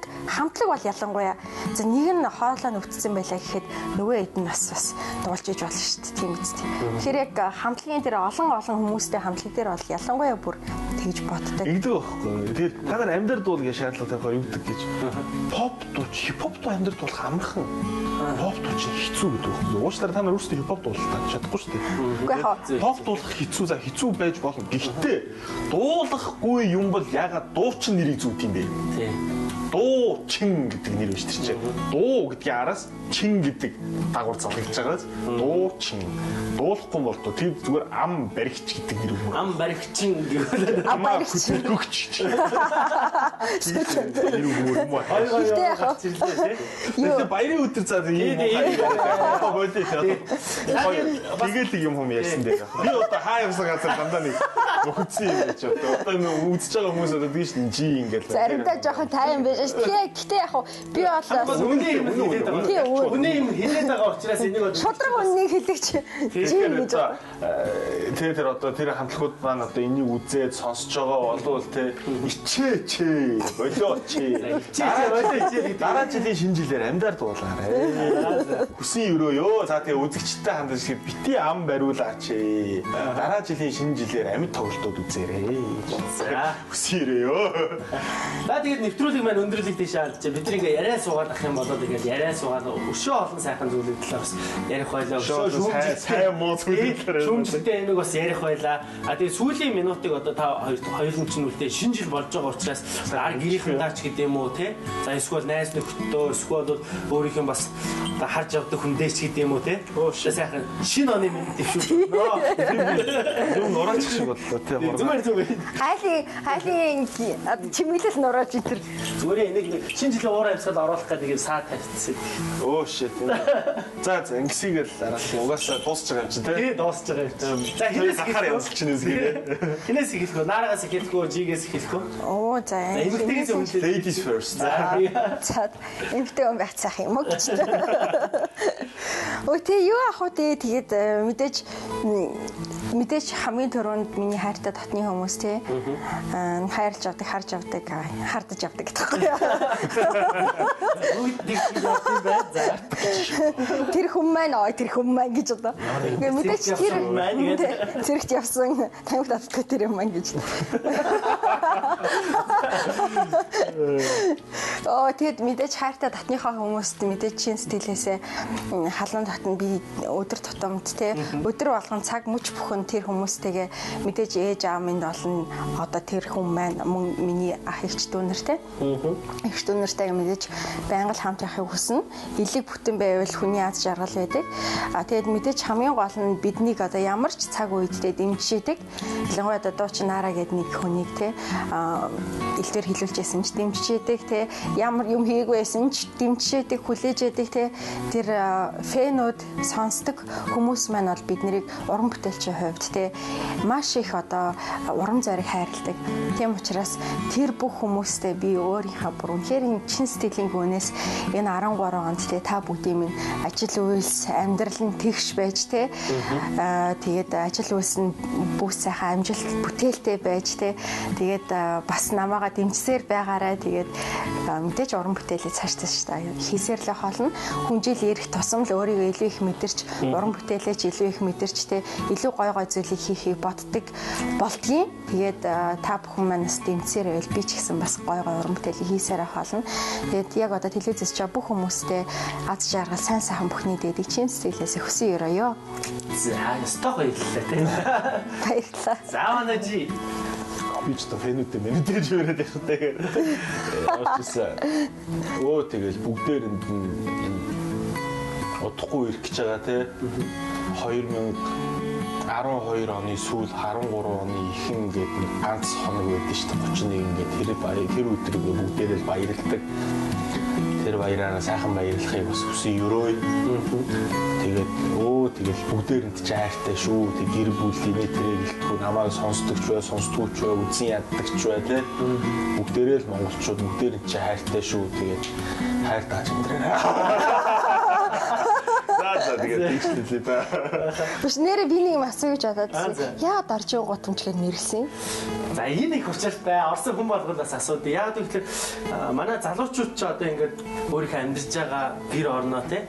бол ялангуяа за нэг нь хоолой нүвтсэн байлаа гэхэд нөгөө хэд нь бас дуулж иж болно шүү дээ тийм үстэй. Тэгэхээр яг хамтлагийн тэр олон хүмүүстэй хамтлаг дээр бол ялангуяа бүр тэгж боддог.
Ингэдэг байхгүй. Тэгэхээр та нар амьдар дуул гэж шаардлага тавихаар юу гэдэг гэж. Поп дуу, хипхоп дуу амьдар дуулах амархан. Поп дуу чинь хэцүү гэдэг байхгүй. Уучлаарай та нар өөрсдөө хипхоп дуулах чадахгүй шүү дээ.
Үгүй яах.
Поп дуулах хэцүү за хэцүү байж болно. Гэхдээ дуулахгүй юм бол ягаад дуучин нэрийг зүүт юм бэ?
Тийм.
Дуучин гэдэг нэр биш тэр чинь. Дуу гэдгийн араас чин гэдэг дагавар залгаж байгаас дуучин. Дуулахгүй бол дуу. Тэр зүгээр ам баригч гэдэг нэр юм.
Ам баригчин гэвэл
Ам баригч.
Хөтөлгөгч. Нэр өгмөр юм уу?
Гэхдээ яг
Тэгэхээр баярын өдөр за ийм юм болоо тий. Тэгэл юм юм ярьсан дээр. Би одоо хаа явсан газар дандаа нэг нөхөцсөн юм гэж одоо. Одоо юм үзэж байгаа хүмүүс одоо тийш жи ингээл.
Заримдаа жоохон тайван байж ш. Гэтэ яг би бол
үнэ юм хэлээд байгаа. Үнэ юм хэлээд байгаа учраас энийг бол
шудраг үннийг хэлэгч жи гэж.
Тэр одоо тэр хамтлагууд маань одоо энийг үзээд сонсож байгаа болвол те ичээ болооч.
Ичээ
дараа жилийн шинэ жилээр амьдаар дуулаарай. Хүсэн өрөө ёо. За тэгээ үзэгчтэй хандаж ихэд бити ам бариулаач. Дараа жилийн шинэ жилээр амьд тоглолтууд үзээрэй.
За
хүсэн өрөө ёо.
За тэгээд нэвтрүүлэг маань өндөрлөг тийш алдж. Бид нар ингээ яриа суугаад ах юм болоод ингээ яриа суугаад өшөө олон сайхан зүйлүүд талаар бас ярих байлаа.
Өшөө сайн муу зүйлүүд талаар
шүүмжлэлтэй юмыг бас ярих байлаа. А тэгээд сүүлийн минутыг одоо та хоёулын чинь үлдээ шинэ жил болж байгаа учраас ар гэрийнхэн даач гэдэг юм уу те. За эсвэл найз нөхдөдөө эсвэл өөрийнх нь бас одоо харж явдаг хүндээ ч гэдэг юм уу те. Сайхан шинэ оны минь дэвшүүлж өгнө.
Юм нураачих шиг боллоо те.
Зүгээр зүгээр.
Хайлын чимэглэл нурааж итэр.
Зүгээр энийг шинэ жилийн уур амьсгал оруулах гэдэг юм саа тавьчихсан.
Өө shit. За за ингэсийг л араах. Угаасаа дуусч байгаа юм чинь те.
Тий дуусч байгаа юм чинь. За хинээс
гахаар янзлж чинь үзгээрээ.
Хинээс эхлэх үү? Наарагаас эхлэх үү? Жигээс эхлэх үү?
Оо за.
Эмэгтэйгээс өмнө
ladies first.
За эмэгтэй хүн байх цаах юм уу гэж. Өө тий юу ах вэ тий тэгээд мэдээж хамгийн түрүүнд миний хайртай дотны хүмүүс тий хайрлж авдаг, харж авдаг, хардаж авдаг гэдэг байхгүй юу? Тэр хүн маань ой тэр хүн маань гэж одоо. Мэдээж тэр зэрэгт явсан тамхи татдаг тэр юм маань гэж. Оо тэгэд мэдээж хайртай дотныхоо хүмүүст мэдээж чин сэтгэлээсээ халуун дотн би өдөр тутамд те өдөр болгон цаг мөч бүхэн тэр хүмүүстэйгээ мэдээж ээж аав минь болно одоо тэр хүн маань мөн миний ах эгч дүү нар те эгч дүү нартайгаа мэдээж байнга л хамт явахыг хүснэ. Элэг бүтэн байвал хүний аз жаргал байдаг. А тэгээд мэдээж хамгийн гол нь биднийг одоо ямар ч цаг үед те дэмжиждэг. Ялангуяа одоо дуучин Нара гэдэг нэг хүнийг те элдвэр хилүүлж байсан ч дэмжиждэг те ямар юм хийгээгүй байсан ч дэмжиждэг, хүлээж яадаг те тэр фэнүүд сонсдог хүмүүс маань бол бид нарыг уран бүтээлчийн хувьд те маш их одоо урам зориг хайрладаг. Тийм учраас тэр бүх хүмүүстэй би өөрийнхөө бүр үнэхээр чин сэтгэлийн гүнээс энэ 13 онд те та бүгдийн минь ажил үйлс амьдрал нь тэгш байж те тэгээд ажил үйлс нь бүх сайхан амжилт бүтээлтэй байж те тэгээд бас намаагаа дэмжсээр байгаарай. Тэгээд мэдээж уран бүтээлээ цааш цааш хийсээр л хоолно. Хүн жил ирэх тусам л өөрийгөө илүү их мэдэрч уран бүтээлээ ч илүү их мэдэрч те илүү гой гой зүйлийг хийхийг боддог болдгийн. Тэгээд та бүхэн манаас дэмжсээр байвал би ч гэсэн бас гой гой уран бүтээлийг хийсээр хоолно. Тэгээд яг одоо телевизээс ч бүх хүмүүстэй аз жаргал сайн сайхан бүхний дээдэг чин сэтгэлээс хүсэн өрөөё.
За, ёстой баярлалаа те.
Баярлалаа.
За манай жи
би ч одоо фэнүүдтэй мэдээж өрөөд явах тэгээд очсон. Өө тэгэл бүгдээрэнд нь энэ удахгүй ирэх гэж байгаа те 2012 оны сүүл 13 оны ихэнх гээд нэг ганц хоног байдаг шүү дээ 31 гээд тэр баяр тэр өдрийг бүгдээрээ л баярладаг. Тэр баяраараа сайхан баярлахыг бас хүсэн өрөөе. Тэгээд тэгэл бүгдээрэнд ч хайртай шүү. Тэг гэр бүлийн тэрэг гэлтгүй намайг сонсдогч бай, сонсдгооч бай, үзэн яддагч бай тэ. Бүгдээрээ л монголчууд бүгдээрэнд ч хайртай шүү. Тэгээд хайр тааж амьдраарай. За за. Тэгээд тийч хэлээ да.
Биш нэрээ би нэг юм асуу гэж бодоод байсан. Яа доржин гутамж гэж нэрлсэн юм?
За энэ их учиртай. Орсон хүн болгоноос асуудаг. Яг гэвэл манай залуучууд ч одоо ингээд өөрийнхөө амьдарч байгаа гэр орноо те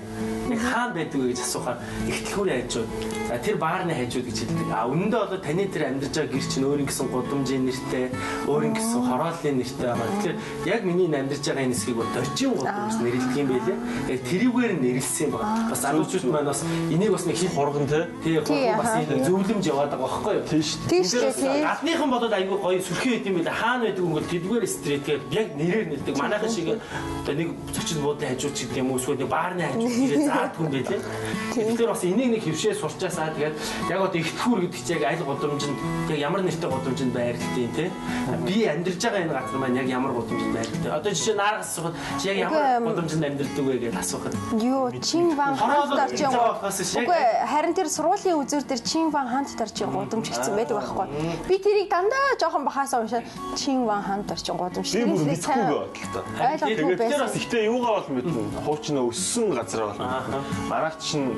нэг хаана байдаг вэ гэж асуухаар их дэлгүүрийн хажууд. За тэр баарны хажууд гэж хэлдэг. А үнэндээ бол таны тэр амьдарч байгаа гэр чинь өөрийн гэсэн гудамжийн нэртэй, өөрийн гэсэн хорооллын нэртэй байгаа. Тэгэхээр яг миний энэ амьдарч байгаа энэ хэсгийг бол доржин гудамж гэж нэрлэдэг юм байлээ. Яг тэрүүгээр нь нэрлсэн юм байна. Бас залуучууд маань бас энийг бас нэг хит
Хурган те.
тий хурган бас энэ зөвлөмж яваад байгаа байхгүй юу?
Тийм шүү дээ.
Тийм шүү дээ, тий.
Гадныхан болоод айгүй гоё сүрхий байд юм билээ. Хаана байдаг юм бол тэдгээр стрит гээд яг нэрээр нэлдэг. Манайхан шиг одоо нэг зочин буудлын хажууд ч гэдэг юм уу эсвэл нэг баарны хажууд гэрээ заадаг юм байлээ. Тэгэхээр бас энийг нэг хөвшөө сурчаасаа тэгээд яг одоо ихтгүүр гэдэг чинь яг аль гудамжинд яг ямар нэртэй гудамжинд байрлалтай те. Би амьдарч байгаа энэ газар маань яг ямар гудамжинд байрлалтай. Одоо жишээ нааргас асуухад чи яг ямар гудамжинд амьдардаг вэ гэж асуухад
Юу Чин Ван хант
Хороолол
доржин
гэж болохоос биш яг-
Үгүй харин тэр сургуулийн үзүүр дээр Чин Ван хант доржин гудамж гэсэн байдаг байхгүй. Би тэрийг дандаа жоохон бахаасаа уншаад Чин Ван хант доржин гудамж.
Би бүр
Тэрийг
мэдхгүй бодлоо.
Ойлгохгүй
Тэгэхээр бас
байсан.
Гэхдээ юугаа бол мэднэ. Хуучин өссөн газараа бол мэднэ. Манайх чинь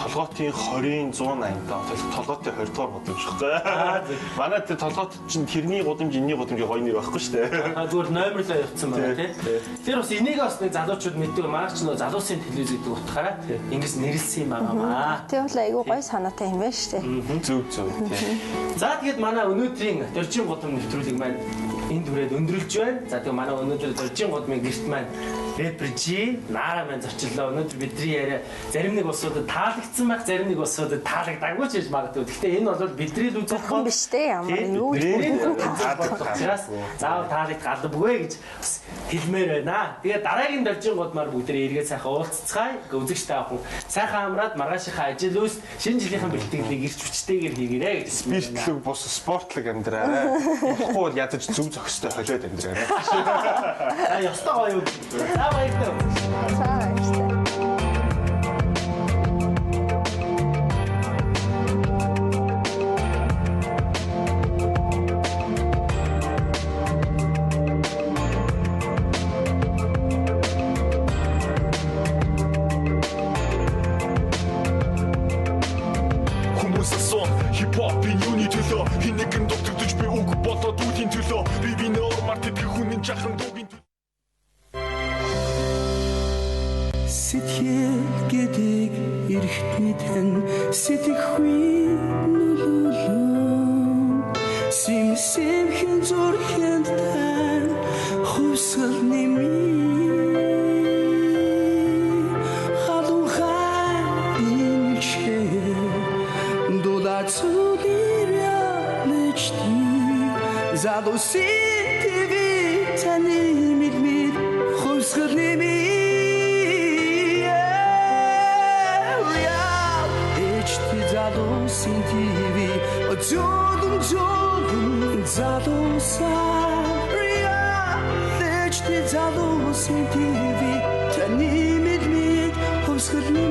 толгоотын 20-ын 180 толгоотын 20 дугаар гудамж байхгүй. Манай тэр толгоот чинь тэрний гудамж, энэний гудамж хоёр нэр байхгүй шүү дээ.
А зүгээр номерлоо явцсан байна тий. Тэр бас энийг бас нэг залуучууд мэддэг. Манай ч нөө залуусын телевиз гэдэг утгаараа ингэж нэрлсэн юм байгаа маа.
Тэр бол айгүй гоё санаатай юм байна шүү дээ.
Зөв зөв тий.
За тэгээд манай өнөөдрийн доржин гудам нэвтрүүлэг маань энд хүрээд өндөрлж байна. За тэгээд манай өнөөдөр доржин гудмын гэрт маань рэпер G Нара маань зочлоо. Өнөөдөр бидний яриа зарим нэг улсуудад таалагдсан байх, зарим нэг улсуудад таалагдаагүй ч гэж магадгүй. Гэхдээ энэ бол бидний л үзэл
Бурхан биш те ямар юу ч
Бидний
бүрэн
үзэл бодол учраас заавал таалагдах албагүй гэж бас хэлмээр байна. Тэгээд дараагийн доржин гудмаар бүгдээрээ эргээд сайхан уулзцгаая. Үзэгч та бүхэн сайхан амраад маргаашийнхаа ажил үйлс шинэ жилийнхэн бэлтгэлийг ирч хүчтэйгээр хийгээрэй гэж
Спиртлэг бус спортлог амьдраарай. Тэгэхгүй бол ядаж зөв зохистой холиод амьдраарай.
За ёстой гоё юу. За баярлалаа.
За баярлалаа.
Хүмүүс асуун хипхопын юуны төлөө хин нэгэн дутагдж би үг болоод үлийн төлөө би бинэ ормар тэтгэх хүнэн жахан дуугийн төлөө.
Сэтгэл гэдэг эрхтний тань сэтгэхгүй нүлүүлэн симсэмхэн зүрхэнд тань хувьсгал нэмий халуун хайрын чээ дулаа цулир ялчти залуусын ТV таны мэлмэл хувьсгал нэмий Эчти залуусын ТV зөөлөн зөөлөн залуусаа Эчти залуусын ТV таны мэлмэл хувьсгал нэмий.